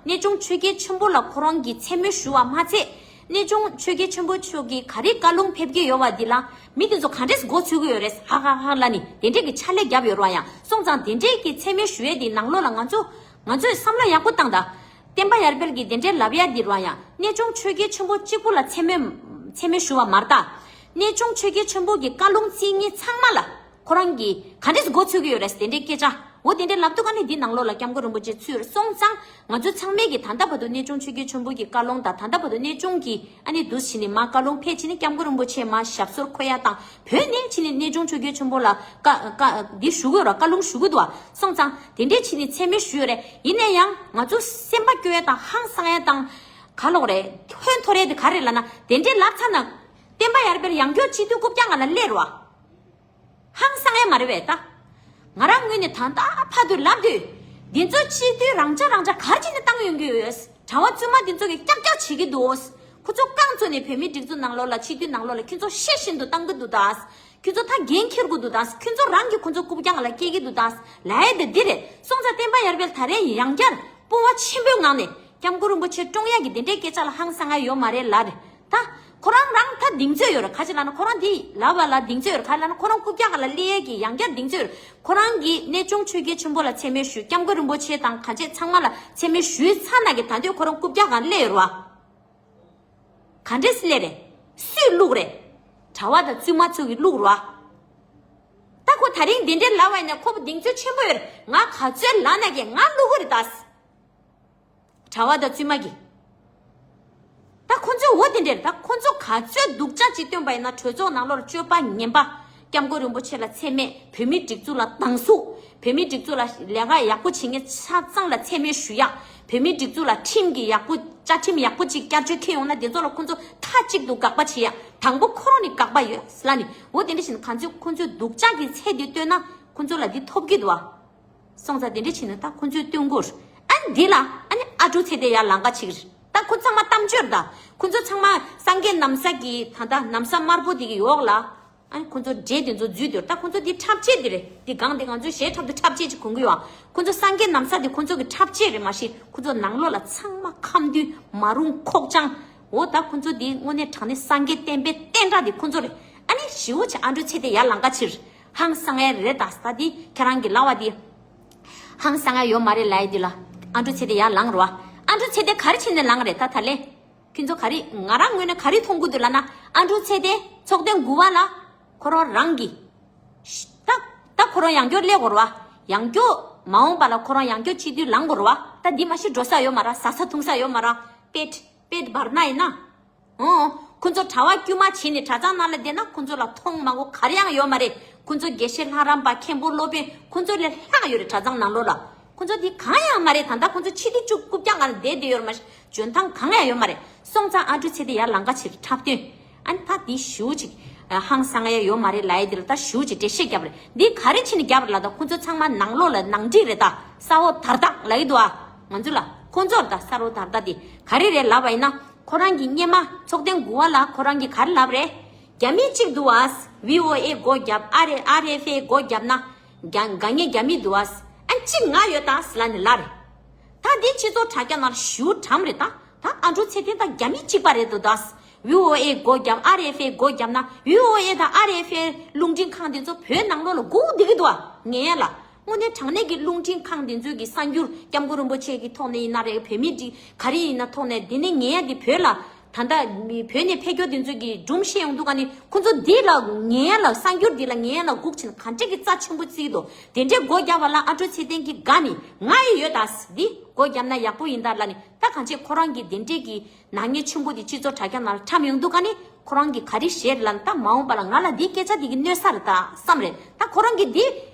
གནས་ཆུང་ཆོས་རྒྱལ་ཆེན་པོ་ལ་ཁོ་རང་གིས་མཚན་སྨད་ཞུ་བ་མ་ཚད། གནས་ཆུང་ཆོས་རྒྱལ་ཆེན་པོ་མཆོག་གིས་ག་རེ་བཀའ་ལུང་ཕེབས་ཀྱི་ཡོད་པ་འདི་ལ་མི་དེ་ཚོ་ག་འདྲས་མགོ་ཚོས་ཀྱི་ཡོད་རེད། ཧ་ཧ་ཧ་ལབ་ནས་དེ་འདྲས་ཀྱི་ཕྱག་ལས་བརྒྱབ་ཡོད་རེད་བ། ཡང་སོང་ཙང་དེ་འདྲས་ཀྱི་མཚན་སྨད་ཞུ་ཡས་དེའི་ནང་ལོགས་ལ་ང་ཚོ་ང་ཚོས་བསམ་བློ་ཡག་པོ་བཏང་ད། བསྟན་པ་ཡར་འཕེལ་གྱིས་དེ་འདྲས་ལབ་ཡ་འདི་རེད་བ། ཡང་གནས་ཆུང་ཆོས་རྒྱལ་ཆེན་པོ་གཅིག་པུ་ལ་མཚན་སྨད་མཚན་སྨད་ཞུ་བ་མ་རེད་ད། གནས་ཆུང་ཆོས་རྒྱལ་ཆེན་པོ་གི་བཀའ་ལུང་རྩིས་གཉིས་ཚང་མ་ལ་ཁོ་རང་གིས་ག་འདྲས་མགོ་ཚོས་ཀྱི་ཡོད་རེད། དེ་འདྲའི་སྐད་ཆ། འོ་དེ་འདྲའི་ལབ་དུས་ག་ནས་འདི་ནང་ལོགས་ལ་སྐྱབས་མགོན་རིན་པོ་ཆེ་ཚུད་སོང་ཙང་ང་ཚོ་ཚང་མས་ཀྱི་ད་ལྟ་བར་དུ་གནས་ཆུང་ཆོས་རྒྱལ་ཆེན་པོ་གི་བཀའ་ལུང་དང་ད་ལྟ་བར་དུ་གནས་ཆུང་གི་ཨ་ནི་འདུག་བྱས་ནས་མ་བཀའ་ལུང་ཕེབས་བྱས་ནས་སྐྱབས་མགོན་རིན་པོ་ཆེ་མ་ཞབས་སོར་འཁོད་ཡ་དང་། བོད་ནས་ཕྱིན་ནས་གནས་ཆུང་ཆོས་རྒྱལ་ཆེན་པོ་ལ་བཀའ་བཀའ་འདི་ཞུ་དགོས་ར། བཀའ་ལུང་ཞུ་དགོས་འདུག་བ། སོང་ཙང་དེ་འདྲས་ཕྱིན་ནས་མཚན་སྨད་ཞུས་ཡོད་རེད། ཡིན་ན་ཡང་ང་ཚོ་སེམས་པ་སྐྱོ་ཡ་དང་ཧང་སང་ཡ་དང་ག་ལོག་རེད། ཧོན་འཐོར་ཡ་དེ་ག་རེད་ལབ་ན། དེ་འདྲས་ལབ་ཚར་ན་བསྟན་པ་ཡར་འཕེལ་ཡང་བསྐྱར་སྤྱི་འཐུས་རྐུབ་བཀྱག་ང་ལ་སླེབས་རེད་བ། ཧང་སང་ཡ་མ་རེད་པས་ད། ང་རང་ངོས་ནས་ད་ལྟ་བར་དུ་ལབ་དུས། འདི་ཚོ་སྤྱི་འཐུས་རང་འཇགས་རང་འཇགས་ག་རེ་བྱས་ནས་བཏང་ཡོང་གི་ཡོད། གྲྭ་པ་བཙུན་མ་འདི་ཚོ་གིས་ཀྱག་ཀྱག་བྱེད་ཀྱི་འདུག་ཁོ་ཚོ་རྐང་བཙུགས་ནས་བོད་མིའི་སྒྲིག་འཛུགས་ནང་ལོགས་ལ་སྤྱི་འཐུས་ནང་ལོགས་ལ་ཁྱོད་ཚོ་ཤེས་བཞིན་དུ་བཏང་གི་འདུག་ད། ཁྱོད་ཚོ་ད་འགན་འཁྱེར་དགོས་འདུག་ད། ཁྱོད་ཚོ་རང་གིས་ཁོ་ཚོ་རྐུབ་བཀྱག་ལ་སྐྱེལ་གྱི་འདུག་ད། ལབ་ཡ་དེ་འདི་རེད། སོང་ཙང་བསྟན་པ་ཡར་འཕེལ་ད་རེས་ཡང་བསྐྱར་ སྤོབས་པ་ཆེན་པོའི་ངང་ནས་སྐྱབས་མགོན་རིན་པོ་ཆེ་བཀྲོངས་ཡག་གི་དེ་འདྲའི་སྐད་ཆ་ལ་ཧང་སང་ཡ་ཡོད་མ་རེད་ལབ་རེད་ད། ཁོ་རང་རང་ད་གདེང་ཚོད་ཡོད་རེད། ག་ཅི་ལབ་ན་ཁོ་རང་འདི་ལབ་པ་ལ་གདེང་ཚོད་ཡོད་རེད། ག་ལབ་ན་ཁོ་རང་རྐུབ་བཀྱག་སྒང་ལ་སླེབས་ཡས་ཀྱི་ཡང་བསྐྱར་གདེང་ཚོད་ཡོད་རེད། ཁོ་རང་གིས་གནས་ཆུང་ཆོས་རྒྱལ་ཆེན་པོ་ལ་མཚན་སྨད་ཞུས། སྐྱབས་མགོན་རིན་པོ་ཆེ་དང་གང་བྱས་ཚང་མ་ལ་མཚན་སྨད་ཞུས་ཚར་ན་གི་ད་དུང་ཁོ་རང་རྐུབ་བཀྱག་སྒང་སླེབས་ཡོད་རེད་བ། ག་འདྲས་སླེབས་རེད། སུས་བླུགས་རེད། གྲྭ་པ་དང་བཙུན་མ་ཚོ་གིས་བླུགས་རེད་བ། ད་ཁོ་ད་རིང་འདི་འདྲས་ལབ་པ་ཡིན་ན་ཁོ་བོ་གདེང་ཚོད་ཆེན་པོ་ཡོད་རེད། ང་ག་ཚོད་ལབ་ན་གི་ང་བླུག་གི་རེད་ད། གྲྭ་པ་དང་བཙུན་མ་གིས། ད་ཁོ་ཚོས་འོ་དེ་འདྲས་ད་ཁོ་ཚོ་ག་ཚོད་སྡུག་ཅག་ཅིག་བཏོན་པ་ཡིན་ན་གྲོས་ཚོགས་ནང་ལོགས་ལ་སྤྱོད་པ་ངན་པ། སྐྱབས་མགོན་རིན་པོ་ཆེ་ལ་མཚན་སྨད། བོད་མིའི་སྒྲིག་འཛུགས་ལ་སྡང་ཟུག་བོད་མིའི་སྒྲིག་འཛུགས་ལ་ལས་ཀ་ཡག་པོ་བྱེད་མཁན་ཆ་ཚང་ལ་མཚན་སྨད་ཞུ་ཡག་བོད་མིའི་སྒྲིག་འཛུགས་ལ་ཁྲིམས་ཀྱི་ཡག་པོ་བཅའ་ཁྲིམས་ཡག་པོ་ཅིག་བསྐྱར་བཅོས་འཁྱེར་ཡོང་ན་དེ་ཚོ་ལ་ཁོ་ཚོ་མཐའ་གཅིག་ཏུ་དགག་པ་བྱེད་ཡག་དང་པོ་ཁོ་རང་ནས་དགག་པ་ཡོད་ལབ་ནས་འོ་དེ་འདྲ་བྱས་ན་ག་ཚོད་ཁོ་ཚོས་སྡུག་ཅག་གི་ཚད་དེ་བཏོན་ན་ཁོ་ཚོ་ལ་འདི་ཐོབ་ཀྱི་འདུག་བ། སོང་ཙང་དེ་འདྲ་བྱས་ན་ད་ཁོ་ཚོས་སྟོན་དགོས། ཨ་ནི་འདི་ལ་ཨ་ནི་ཨ་ཀྲུག་ཚེ་བརྟན་ཡར་ལངས་ཀ་ཅིག་རེད། ད་ཁོ་ཚང་མ་གཏམ་བརྗོད་ད། ཁོ་ཚོ་ཚང་མ་སངས་རྒྱས་ན་བཟའ་གི་ད་ལྟ་ན་བཟའ་དམར་པོ་དེ་གི་འོག་ལ་ཨ་ནི་ཁོ་ཚོ་འདྲེ་དེ་ཚོ་འཛུལ་འདུག་ད་ཁོ་ཚོ་འདི་འཁྲབ་ཆས་དེ་རེད། འདི་གང་དེ་ང་ཚོའི་གཞས་འཁྲབ་དུ་འཁྲབ་ཆས་ཅིག་གོན་གི་ཡོད། ཁོ་ཚོ་སངས་རྒྱས་ན་བཟའ་དེ་ཁོ་ཚོ་གི་འཁྲབ་ཆས་རེད་མ་གཞི་ཁོ་ཚོ་ནང་ལོགས་ལ་ཚང་མ་ཁམས་དུས་མ་རུངས་ཁོག་བཅངས། འོ་ད་ཁོ་ཚོ་འདི་དངོས་གནས་དྲང་གནས་སངས་རྒྱས་བསྟན་པའི་བསྟན་དགྲ་དེ་ཁོ་ཚོ་རེད། ཨ་ནི་ཞེ་པོ་ཅིག་ཨ་ཀྲུག་ཚེ་བརྟན་ཡར་ལངས་ཀ་ཕྱིར། ཧང་སང་ཡ་རེད་ད་ས་དེ་ཁྱེད་རང་གི་ལབ་པ་དེ། ཧང་སང་ཡ་ཡོད་མ་རེད་ལབ་ཡ་དེ་ལ་ཨ་ཀྲུག་ཚེ་བརྟན་ཡར་ལངས་རེད་བ། ཨ་ཀྲུག་ཚེ་བརྟན་ག་རེ་བྱས་ནས་ལངས་རེད་ད་ད་ལན། ཁྱོད་ཚོ་ག་རེ་ང་རང་ངོས་ནས་ག་རེ་མཐོང་གི་འདུག་ལབ་ན་ཨ་ཀྲུག་ཚེ་བརྟན་ཚོགས་ཐེངས་དགུ་པ་ལ་ཁོ་རང་རང་གི་ད་ད་ཁོ་རང་ཡང་སྐྱར་སླེབས་དགོས་རེད་བ། ཡང་སྐྱར་མ་འོངས་པ་ལ་ཁོ་རང་ཡང་སྐྱར་སྤྱི་འཐུས་ལངས་དགོས་རེད་བ། ད་འདི་མ་གཞི་འགྲོ་ས་ཡོད་མ་རེད། ཟ་ས་འཐུང་ས་ཡོད་མ་རེད། པེད་པེད་བར་ན་ཡིན་ན། ཨོ། ཁོ་ཚོ་གྲྭ་པ་དཀྱུས་མ་བྱས་ནས་གྲྭ་ཚང་ནང་ལ་བསྡད་ན་ཁོ་ཚོ་ལ་མཐོང་མ་གོ་ག་རེ་ཡང་ཡོད་མ་རེད། ཁོ་ཚོ་དགེ་བཤེས་ལྷ་རམས་པ་མཁན་པོ་སློབ་དཔོན་ཁོ་ཚོ་ལས་ལྷག་ཡོད་རེད་གྲྭ་ཚང་ནང་ལོགས་ལ། ཁོ་ཚོ་འདི་གང་ཡང་མ་རེད། ད་ལྟ་ཁོ་ཚོ་ཕྱི་དུས་བཅུ་རྐུབ་བཀྱག་ནང་ལ་བསྡད་བསྡད་ཡོད་རེད་མ་གཞི་འཇོན་ཐང་གང་ཡང་ཡོད་མ་རེད། སོང་ཙང་ཨ་ཀྲུག་ཚེ་བརྟན་ཡར་ལངས་ཀ་ཕྱིར་འཁྲབ་སྟོན། ཨ་ནི་ད་འདི་ཞེ་པོ་ཅིག་ཧང་སང་ཡ་ཡོད་མ་རེད་ལབ་ཡ་འདི་ལ་ད་ཞེ་པོ་ཅིག་འགྲེལ་བཤད་བརྒྱབ་རེད། འདི་ག་རེ་བྱས་ནས་བརྒྱབ་རེད་ལབ་ད་ཁོ་ཚོ་ཚང་མ་ནང་ལོགས་ལ་ནང་འགྲིག་རེད་ད་ས་འོག་དར་ཐག་ལབ་ཡི་འདུག་ཨ། ང་ཚོ་ལ་ཁོ་ཚོར་ད་ས་འོག་དར་ཐག་དེ་ག་རེ་རེད་ལབ་པ་ཡིན་ན། ཁོ་རང་གིས་སྔོན་མ་ཚོགས་ཐེངས་དགུ་པ་ལ་ཁོ་རང་གིས་ག་རེ་ལབ་རེད། རྒྱ་མི་གཅིག་འདུག་ཨ། བྷི་ཨོ་ཨེ་སྒོ་བརྒྱབ། ཨར་ཨེ་ཨར་ཨེཕ་ཨེ་སྒོ་བརྒྱབ་ན་རྒྱ་དགའ་ཉེ་རྒྱ་མི་འདུག་ཨ། ཨ་གཅིག་ང་ཡོད་ད་ཟེར་ལབ་ནས་ལབ་རེད། ད་འདི་སྤྱི་ཚོགས་དྲ་རྒྱ་ནང་ལ་ཞེ་པོ་གྲགས་རེད་ད། ད་ཨ་ཀྲུག་ཚེ་བརྟན་དང་རྒྱ་མི་གཅིག་པ་རེད་འདུག་ད། བྷི་ཨོ་ཨེ་སྒོ་བརྒྱབ། ཨར་ཨེཕ་ཨེ་སྒོ་བརྒྱབ་ན་བྷི་ཨོ་ཨེ་དང་ཨར་ཨེཕ་ཨེ་རླུང་འཕྲིན་ཁང་དེ་ཚོ་བོད་ནང་ལོགས་ལ་སྒུག་བསྡད་ཀྱི་འདུག་ཨ། ངན་ཡ་ལ། དངོས་གནས་དྲང་གནས་ཀྱི་རླུང་འཕྲིན་ཁང་དེ་ཚོའི་གི་གསར་འགྱུར་སྐྱབས་མགོན་རིན་པོ་ཆེ་གི་ཐོག་ནས་ཡིན་ན་རེད། བོད་མི་འདི་ག་རེ་ཡིན་ན་ཐོག་ནས་འདི་ནས་ངན་ཡ་འདི་བོད་ལ་ད་ལྟ་བོད་ནས་ཕེབས་མཁན་དེ་ཚོ་གི་སྒྲུང་བཤད་ཡོང་དུས་ག་ནས་ཁོ་ཚོ་འདི་ལ་ངན་ཡ་ལ་གསར་འགྱུར་འདི་ལ་ངན་ཡ་ལ་སྒུག་ཕྱིན་ག་འདྲས་ཀྱི་རྩ་ཆེན་པོ་བརྩི་གི་འདུག་དེ་འདྲས་སྒོ་བརྒྱབ་པ་ལ་ཨ་ཀྲུག་ཚེ་བརྟན་གྱིས་དགའ་ནས་ང་ཡི་ཡོད་ད་འདི་སྒོ་བརྒྱབ་ན་ཡག་པོ་ཡིན་ད་ལབ་ནས་ད་གང་བྱས་ཁོ་རང་གིས་དེ་འདྲས་ཀྱི་ནག་ཉེས་ཆེན་པོ་དེ་སྤྱི་ཚོགས་དྲ་རྒྱ་ནང་ལ་འཁྲབ་ཡོང་དུས་ག་ནས་ཁོ་རང་གིས་ག་རེ་བཤད་ལབ་ན་ད་མ་འོངས་པ་ལ་ང་ལ་འདི་སྐད་ཆ་དེ་གི་གནོད་ས་རེད་ད་བསམ་རེད། ད་ཁོ་རང་གིས་འདི་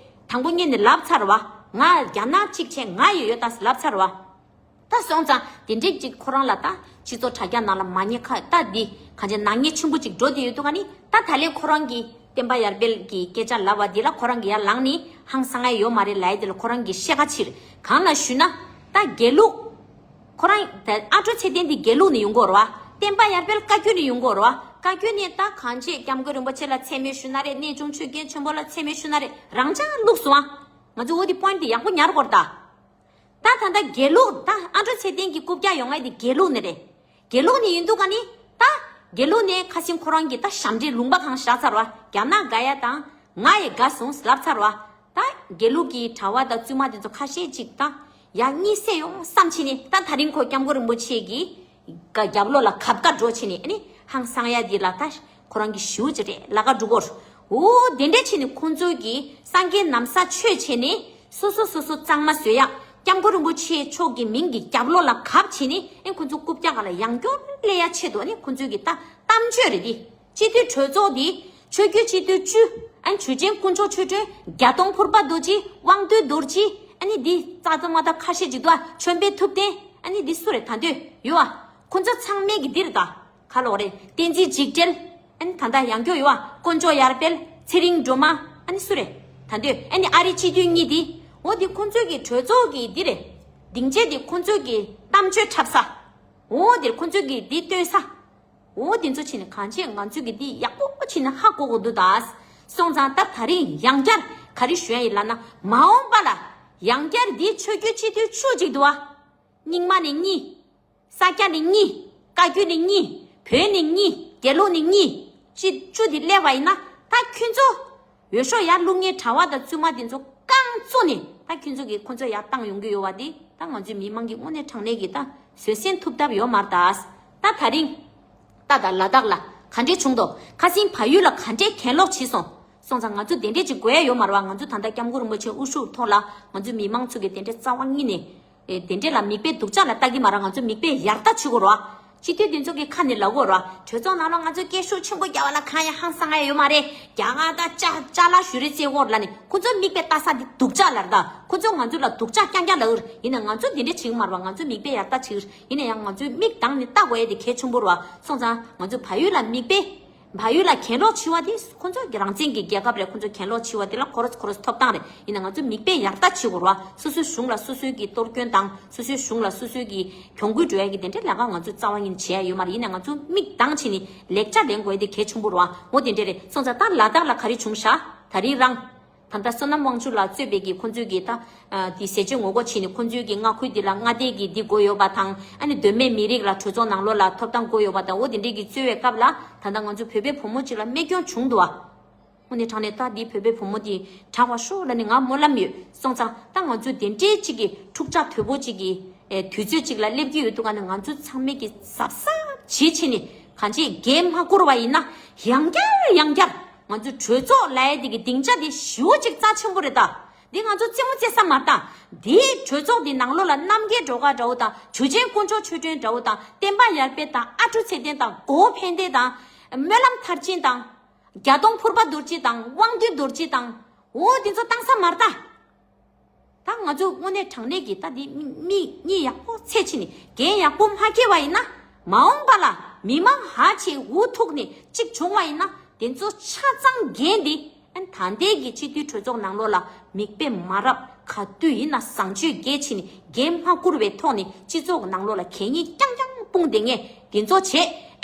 དང་པོ་ཉིད་ནས་ལབ་ཚར་བ། ང་རྒྱ་ནག་གཅིག་བྱས་ང་ཡི་ཡོད་ད་ལབ་ཚར་བ། ད་སོང་ཙང་དེ་འདྲས་ཅིག་ཁོ་རང་ལ་ད་སྤྱི་ཚོགས་དྲ་རྒྱ་ནང་ལ་མ་ཉེས་ཁ་ད་འདི་གང་ཅི་ནག་ཉེས་ཆེན་པོ་ཅིག་འགྲོ་བསྡད་ཡོད་དུས་ག་ནི་ད་ད་ལན་ཁོ་རང་གིས་བསྟན་པ་ཡར་འཕེལ་གྱི་སྐད་ཆ་ལབ་པ་འདི་ལ་ཁོ་རང་གིས་ཡར་ལངས་ནས་ཧང་སང་ཡ་ཡོད་མ་རེད་ལབ་ཡ་འདི་ལ་ཁོ་རང་གིས་བཤད་ཁ་ཕྱིར་གང་ལ་ཞུས་ན་ད་དགེ་ལུགས་ཁོ་རང་ད་ཨ་ཀྲུག་ཚེ་བརྟན་འདི་དགེ་ལུགས་ནས་ཡོང་གི་ཡོད་རེད་བ། བསྟན་པ་ཡར་འཕེལ་བཀའ་བརྒྱུད་ནས་ཡོང་གི་ཡོད་རེད་བ། བཀའ་བརྒྱུད་ནས་ད་གང་ཅི་སྐྱབས་མགོན་རིན་པོ་ཆེ་ལ་མཚན་སྨད་ཞུ་ན་རེད། གནས་ཆུང་ཆོས་རྒྱལ་ཆེན་པོ་ལ་མཚན་སྨད་ཞུ་ན་རེད། རང་ཅག་ལུགས་སུ་ཨ། ང་ཚོ་འོ་དེ་པོ་ཡིན་ཊི་དེ་ཡག་པོ་ཉར་དགོས་རེད་ད། ད་ད་ལྟ་དགེ་ལུགས་ད་ཨ་ཀྲུག་ཚེ་བརྟན་གྱི་རྐུབ་བཀྱག་ཡོང་ཡ་དེ་དགེ་ལུགས་ནས་རེད། དགེ་ལུགས་ནས་ཡིན་དུས་ག་ནི་ད་དགེ་ལུགས་ནས་ཁ་སང་ཁོ་རང་གིས་ད་ཞབས་འདྲེན་ལུང་པ་གང་བཞག་ཚར་བ། རྒྱ་ནག་དགའ་ཡ་དང་ང་ཡི་དགའ་སོང་ལབ་ཚར་བ། ད་དགེ་ལུགས་ཀྱི་གྲྭ་པ་དང་བཙུན་མ་དེ་ཚོ་ཁ་ཤས་ཅིག་ད་ཡ་གཉིད་སད་ཡོང་བསམ་ཕྱིན་ནས་ད་ད་རིང་ཁོ་སྐྱབས་མགོན་རིན་པོ་ཆེ་གི་ག་རྒྱབ་ལོགས་ལ་གབ་ཀ་འགྲོ་ཕྱིན་ནས་ཨ་ནི་ཧང་སང་ཡ་འདི་ལ་ད་ཁོ་རང་གི་ཞུ་ཅི་རེད་ལ་ཀ་འགྲོ་གོ། འོ་དེ་འདྲ་ཕྱིན་ནས་ཁོང་ཚོ་གི་སངས་རྒྱས་ན་བཟའ་ཆོས་བྱས་ནས་སོ་སོ་སོ་སོ་གཙང་མ་བཟོ་ཡ། སྐྱབས་མགོན་རིན་པོ་ཆེ་མཆོག་གི་མིང་གི་རྒྱབ་ལོགས་ལ་གབ་བྱས་ནས་ཨེ་ཁོང་ཚོ་རྐུབ་བཀྱག་ག་ལ་ཡང་སྐྱར་སླེབས་ཡ་ཆེད་དུ་ཨ་ནི་ཁོང་ཚོ་གི་ད་གཏམ་བརྗོད་རེད་འདི། སྤྱི་འཐུས་གྲོས་ཚོགས་འདི་ཆོས་བརྒྱུད་སྤྱི་འཐུས་བཅུ། ཨ་ནི་ཆོས་ཅན་དཀོན་མཆོག་ཆོས་སྒྲོན། བརྒྱ་སྟོང་ཕུར་པ་རྡོ་རྗེ། དབང་འདུས་རྡོ་རྗེ། ཨ་ནི་འདི་ཙག་ཙག་མ་ད་ཁ་ཤས་ཅིག་འདུག་ཨ། ཆོས་འཕེལ་ཐུབ་བསྟན། ཨ་ནི་འདི་སུ་རེད་ད་འདོད་ཡོད་ཨ། ཁོང་ཚོ་ཚང་མས་གི་འདི་རེད་ད། ཁ་ལོག་རེད། བསྟན་འཛིན་འཇིགས་བྲལ། ཨ་ནི་ད་ལྟ་ཡང་སྐྱོ་ཡོད་ཨ། དཀོན་མཆོག་ཡར་འཕེལ། ཚེ་རིང་སྒྲོལ་མ། ཨ་ནི་སུ་རེད་ད་འདོད། ཨ་ནི་ཨ་རི་སྤྱི་འཐུས་གཉིས་འདི། འོ་འདི་ཁོང་ཚོས་གི་གྲོས་ཚོགས་གི་འདི་རེད། སྡིངས་ཆ་འདི་ཁོང་ཚོས་གི་གཏམ་བརྗོད་འཁྲབ་ས། འོ་འདིར་ཁོང་ཚོས་གི་འདི་སྟོན་ས། འོ་དེ་ཚོ་ཕྱིན་ནས་གང་བྱས་ང་ཚོས་གི་འདི་ཡག་པོ་ཕྱིན་ནས་ཧ་གོ་གོ་འདུག་ད། སོང་ཙང་ད་ད་རིང་ཡང་བསྐྱར་ག་རེ་ཞུ་ཡ་ཡིན་ལབ་ན་མ་འོངས་པ་ལ་ཡང་བསྐྱར་འདི་ཆོས་བརྒྱུད་སྤྱི་འཐུས་བཅུ་གཅིག་འདུག་བ། རྙིང་མ་ནས་གཉིས། ས་སྐྱ་ནས་གཉིས། བཀའ་བརྒྱུད་ནས་གཉིས། བོད་ནས་གཉིས། དགེ་ལུགས་ནས་གཉིས། གཅིག་བཅུ་དེ་སླེབས་པ་ཡིན་ན་ད་ཁྱོད་ཚོ་འོས་ཤོག་ཡར་བླུག་མཁན་གྲྭ་པ་དང་བཙུན་མ་དེ་ཚོ་རྐང་བཙུགས་ནས་ད་ཁྱོད་ཚོ་གིས་ཁོ་ཚོ་ཡར་བཏང་ཡོང་གི་ཡོད་པ་དེ་ད་ང་ཚོའི་མི་མང་གིས་དངོས་གནས་དྲང་གནས་ཀྱི་ད་བཟོད་བསྲན་ཐུབ་ཐབས་ཡོད་མ་རེད་ད། ད་ད་རིང་ད་ད་ལ་དྭགས་ལ་ག་འདྲས་བྱུང་འདུག་ཁ་སང་བལ་ཡུལ་ལ་ག་འདྲས་གྱེན་ལོག་བྱས་སོང་། སོང་ཙང་ང་ཚོ་དེ་འདྲས་ཅིག་དགོས་ཡ་ཡོད་མ་རེད་བ། ང་ཚོ་ད་ལྟ་སྐྱབས་མགོན་རིན་པོ་ཆེ་དབུ་བཞུགས་ཐོག་ལ་ང་ཚོའི་མི་མང་ཚོ་གིས་དེ་འདྲས་རྩ་བ་ཉིད་ནས་ཨེ་དེ་འདྲས་ལ་མིག་དཔེ་སྡུག་ཅག་ལ་ལྟ་གི་མ་རེད། ང་ཚོ་མིག་དཔེ་ཡར་ལྟ་བྱེད་དགོས་རེད་བ། སྤྱི་འཐུས་དེ་ཚོ་གི་ཁ་ནས་ལབ་དགོས་རེད་བ། གྲོས་ཚོགས་ནང་ལ་ང་ཚོ་སྐད་ཤུགས་ཆེན་པོ་རྒྱག་པ་ལ་གང་ཡང་ཧང་སང་ཡ་ཡོད་མ་རེད། རྒྱ་གར་དང་ཅ་ཅ་ལག་ཞུ་རེ་རྩེ་དགོས་ལ་ནི་ཁོ་ཚོ་མིག་དཔེ་ལྟ་ས་དེ་སྡུག་ཅག་ལ་རེད་ད། ཁོ་ཚོ་ང་ཚོ་ལ་སྡུག་ཅག་རྐྱང་རྐྱང་ལབ་ཀྱི་རེད། ཡིན་ན་ང་ཚོ་དེ་འདྲས་བྱེད་གི་མ་རེད་བ། ང་ཚོ་མིག་དཔེ་ཡར་ལྟ་བྱེད་ཀྱི་རེད། ཡིན་ན་ཡང་ང་ཚོས་མིག་གདངས་ནས་ལྟ་དགོས་ཡ་དེ་གལ་ཆེན་པོ་རེད་བ། སོང་ཙང་ང་ཚོ་བལ་ཡུལ་ལ་མིག་དཔེ། བལ་ཡུལ་ལ་གྱེན་ལོག་བྱེད་པ་དེ་ཁོ་ཚོ་གི་རང་བཙན་གྱི་རྒྱལ་ཁབ་རེད། ཁོ་ཚོ་གྱེན་ལོག་བྱེད་པ་དེ་ལ་ཁོ་རང་ཁོ་རང་ཐོབ་ཐང་རེད། ཡིན་ན་ང་ཚོ་མིག་དཔེ་ཡར་ལྟ་བྱེད་དགོས་རེད་བ། སོ་སོའི་གཞུང་ལ་སོ་སོའི་གི་གཏོར་སྐྱོན་དང་སོ་སོའི་གཞུང་ལ་སོ་སོའི་གི་གྱོང་གུད་འགྲོ་ཡ་གི་དེ་འདྲའི་ལས་ཀ་ང་ཚོ་རྩ་བ་ཉིད་ནས་བྱེད་ཡ་ཡོད་མ་རེད། ཡིན་ན་ང་ཚོ་མིག་གདངས་བྱས་ནས་ལེགས་ཆ་ལེན་དགོས་ཡ་དེ་གལ་ཆེན་པོ་རེད་བ། འོ་དེ་འདྲ་རེད། སོང་ཙང་ད་ལ་དྭགས་ལ་ག་རེ་བྱུང་ཤག་ད་རིང་རང་ད་ལྟ་བསོད་ནམས་དབང་ཕྱུག་ལགས་གཙོས་པའི་གི་ཁོང་ཚོས་གི་ད་ཨ་དེ་ཟས་བཅད་ངོ་རྒོལ་བྱས་ནས་ཁོང་ཚོས་གི་མངའ་ཁུལ་འདི་ལ་མངའ་སྡེ་གི་འདི་དགོས་ཡོད་པ་དང་ཨ་ནི་གདོད་མའི་མི་རིགས་ལ་གྲོས་ཚོགས་ནང་ལོགས་ལ་ཐོབ་ཐང་དགོས་ཡོད་པ་དང་འོ་དེ་འདྲས་གི་རྩོད་པའི་སྐབས་ལ་ད་ལྟ་ང་ཚོ་བོད་པའི་བུ་མོ་གཅིག་ལ་རྨས་སྐྱོན་བྱུང་འདུག་བ། དངོས་གནས་དྲང་གནས་ད་འདི་བོད་པའི་བུ་མོ་འདི་དྲག་པ་ཤོག་ལབ་ནས་ང་སྨོན་ལམ་ཡོད། སོང་ཙང་ད་ང་ཚོས་དེ་འདྲའི་གཅིག་གི་འཁྲུག་ཆ་དོད་པོ་གཅིག་གི་ཨེ་དུས་ཚོད་གཅིག་ལ་སླེབས་ཀྱི་ཡོད་འདུག་ག་ནས་ང་ཚོ་ཚང་མས་ཀྱི་གཟབ་གཟབ་བྱེད་བྱེད་ནས་གང་ཅི་འགན་མ་བསྐུར་བ་ཡིན་ན་ཡང་བསྐྱར་ཡང་བསྐྱར་ང་ཚོའི་གྲོས་ཚོགས་ལབ་ཡ་དེ་གི་སྡིངས་ཆ་དེ་ཞེ་པོ་ཅིག་རྩ་ཆེན་པོ་རེད་ད། འདི་ང་ཚོ་རྩེད་མོ་རྩེ་ས་མ་རེད་ད། འདིའི་གྲོས་ཚོགས་འདི་ནང་ལོགས་ལ་རྣམ་རྒྱལ་སྒྲོལ་དཀར་འདྲ་བོ་དང་ཆོས་རྒྱལ་དཀོན་མཆོག་ཆོས་སྒྲོན་འདྲ་བོ་དང་བསྟན་པ་ཡར་འཕེལ་དང་ཨ་ཁུ་ཚེ་བརྟན་དང་གོ་བོ་ཕན་བདེ་དང་སྨོན་ལམ་མཐར་ཕྱིན་དང་རྒྱ་སྟོང་ཕུར་པ་རྡོ་རྗེ་དང་དབང་འདུས་རྡོ་རྗེ་དང་འོ་འདི་ཚོ་བཏང་ས་མ་རེད་ད། ད་ང་ཚོ་དངོས་གནས་དྲང་གནས་ཀྱི་ད་འདི་མི་གཉིས་ཡག་པོ་ཚད་ཕྱིན་ནས་འགན་ཡག་པོ་མ་འཁྱེར་བ་ཡིན་ན་མ་འོངས་པ་ལ་མི་མང་ཧ་ཆེ་འུ་ཐུག་ནས་གཅིག་བྱུང་བ་ཡིན་ན་དེ་ཚོ་ཆ་ཚང་འགན་འདི་ཨན་ད་ལྟའི་གི་སྤྱི་འཐུས་གྲོས་ཚོགས་ནང་ལོགས་ལ་མིག་དཔེ་མ་རབས་ག་དུས་ཡིན་ན་བཟང་སྤྱོད་རྒྱས་ཕྱིན་ནས་འགན་མ་བསྐུར་བའི་ཐོག་ནས་སྤྱི་ཚོགས་ནང་ལོགས་ལ་གད་སྙིགས་རྐྱང་རྐྱང་སྤུངས་བསྡད་མཁན་དེ་ཚོ་བྱས་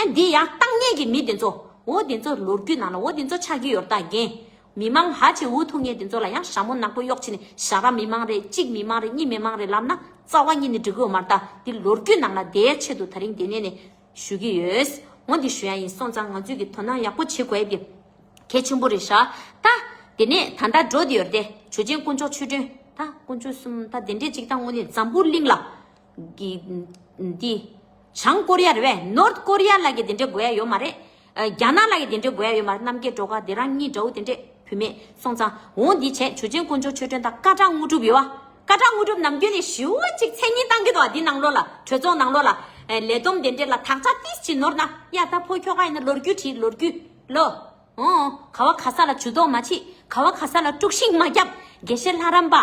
ཨན་འདི་ཡར་བཏང་མཁན་གྱི་མི་དེ་ཚོ་འོ་དེ་ཚོ་ལོ་རྒྱུས་ནང་ལ་འོ་དེ་ཚོ་ཆགས་ཀྱི་ཡོད་རེད་ད་འགན། མི་མང་ཧ་ཅང་འུ་ཐུག་མཁན་དེ་ཚོ་ལ་ཡང་ཞྭ་མོ་ནག་པོ་གཡོགས་བྱས་ནས་ཞྭ་ར་མི་མང་རེད་གཅིག་མི་མང་རེད་གཉིས་མི་མང་རེད་ལབ་ན་རྩ་བ་ཉིད་ནས་འགྲིག་གི་ཡོད་མ་རེད་ད། འདི་ལོ་རྒྱུས་ནང་ལ་བསྡད་ཆེད་དུ་ད་རིང་འདི་ནས་ནས་ཞུ་གི་ཡོད། འོ་འདི་ཞུ་ཡ་ཡིན། སོང་ཙང་ང་ཚོས་ཀྱི་དོ་སྣང་ཡག་པོ་བྱེད་དགོས་ཡ་འདི་གལ་ཆེན་པོ་རེད་ཤག་ད་དེ་ནས་ད་ལྟ་འགྲོ་འདི་ཡོད་རེད་དེ་ཆོས་རྒྱལ་དཀོན་མཆོག་ཆོས་སྒྲོན་ད་དཀོན་མཆོག་གསུམ་ད་དེ་འདྲས་ཅིག་ད་དངོས་གནས་འཛམ་བུ་གླིང་ལ་གི་འདི་བྱང་ཀོ་རི་ཡ་རེད་པས། ནོར་ཐ་ཀོ་རི་ཡ་ལ་གི་དེ་འདྲས་དགོས་ཡ་ཡོད་མ་རེད། ཨ་རྒྱ་ནག་ལ་ཡི་དེ་འདྲའི་དགོས་ཡ་ཡོད་མ་རེད། རྣམ་རྒྱལ་སྒྲོལ་དཀར་དེ་རང་གཉིས་འདྲ་བོ་དེ་འདྲས་བུད་མེད་སོང་ཙང་འོང་འདི་བྱས་ཆོས་རྒྱལ་དཀོན་མཆོག་ཆོས་སྒྲོན་དང་ཀ་བྲག་དངོས་གྲུབ་ཡོད་བ། ཀ་བྲག་དངོས་གྲུབ་ནམ་རྒྱུན་ནས་ཞེ་པོ་ཅིག་མཚན་སྙན་བཏང་གི་འདུག་བ། འདི་ནང་ལོགས་ལ་གྲོས་ཚོགས་ནང་ལོགས་ལ་ཨེ་ལས་བསྡོམས་དེ་འདྲས་ལ་དག་ཆ་ཏིས་ཅིག་ནོར་ན་ཡ་ད་ཕོ་ཁྱོ་ག་ཡིན་ན་ལོ་རྒྱུས་བྲིས་ལོ་རྒྱུས་ལོ། ཨོ་ག་བ་ག་ས་ལ་ཇུས་གཏོགས་མ་བྱེད། ག་བ་ག་ས་ལ་དཀྲུག་ཤིང་མ་བརྒྱབ། དགེ་བཤེས་ལྷ་རམས་པ།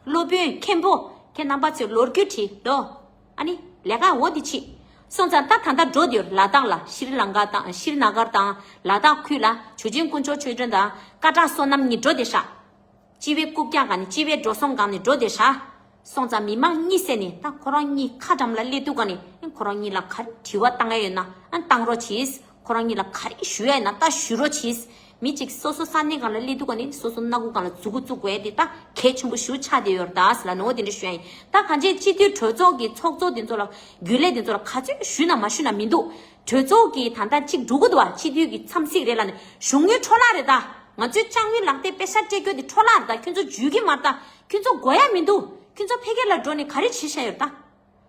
སློབ་དཔོན་མཁན་པོ་ཁྱེད་རྣམ་པ་ཚོས་ལོ་རྒྱུས་བྲིས་ལོ། ཨ་ནི་ལས་ཀ་འོ་འདི་ཕྱིས། སོང་ཙང་ད་ད་ལྟ་འགྲོ་དེ་ལ་དྭགས་ལ་ཤྲི་ལང་ཀ་དང་ཤྲི་ན་གར་དང་ལ་དྭགས་ཁུལ་ལ་ཆོས་རྒྱལ་དཀོན་མཆོག་ཆོས་སྒྲོན་དང་ཀ་བྲག་བསོད་ནམས་གཉིས་འགྲོ་དེ་ཤག་སྤྱི་པའི་རྐུབ་བཀྱག་སྒང་ནས་སྤྱི་པའི་འགྲོ་སོང་སྒང་ནས་འགྲོ་དེ་ཤག་སོང་ཙང་མི་མང་གཉིད་སད་ནས་ད་ཁོ་རང་གཉིས་ཁ་འགྲམ་ལ་སླེབས་དུས་ག་ནས་ཁོ་རང་གཉིས་ལ་ག་རེ་དྲི་བ་བཏང་ཡ་ཡོད་ན་ཨ་བཏང་རོགས་གྱིས། ཁོ་རང་གཉིས་ལ་ག་རེ་ཞུ་ཡ་ཡིན་ན་ད་ཞུ་རོགས་གྱིས། མི་གཅིག་སོ་སོ་ས་གནས་སྒང་ལ་སླེབས་དུས་ག་ནས་སོ་སོ་སྣ་ཁུག་སྒང་ལ་མཛུ་གུ་བཙུགས་དགོས་ཡ་དེ་ད་གལ་ཆེན་པོ་ཞེ་པོ་ཆགས་བསྡད་ཡོད་རེད་ད་ཟེར་ལབ་ནས་འོ་དེ་འདྲ་ཞུ་ཡ་ཡིན། ད་གང་ཅི་སྤྱི་འཐུས་གྲོས་ཚོགས་ཀྱི་ཚོགས་གཙོ་དེ་ཚོ་ལ་རྒྱུན་ལས་དེ་ཚོ་ལ་ག་ཚོད་ཞུས་ན་མ་ཞུས་ན་མི་འདུག་གྲོས་ཚོགས་ཀྱི་ད་ལྟ་གཅིག་འགྲོ་གི་འདུག་བ། སྤྱི་འཐུས་ཀྱི་འཚམས་གཟིགས་རེད་ལབ་ནས་གཞུང་གཉེར་འཕྲོ་བརླག་རེད་ད། ང་ཚོའི་ལྕགས་དངུལ་ལག་དེབ་པེ་ཤག་སྤྲད་རྒྱུ་དེ་འཕྲོ་བརླག་རེད་ད། ཁྱོད་ཚོ་འཇུས་ཀྱི་མ་རེད་ད། ཁྱོད་ཚོ་དགོས་ཡ་མི་འདུག་ཁྱོད་ཚོ་ཕ་གི་ལ་འགྲོ་ནས་ག་རེ་བྱེད་བཞག་ཡོད་རེད་ད།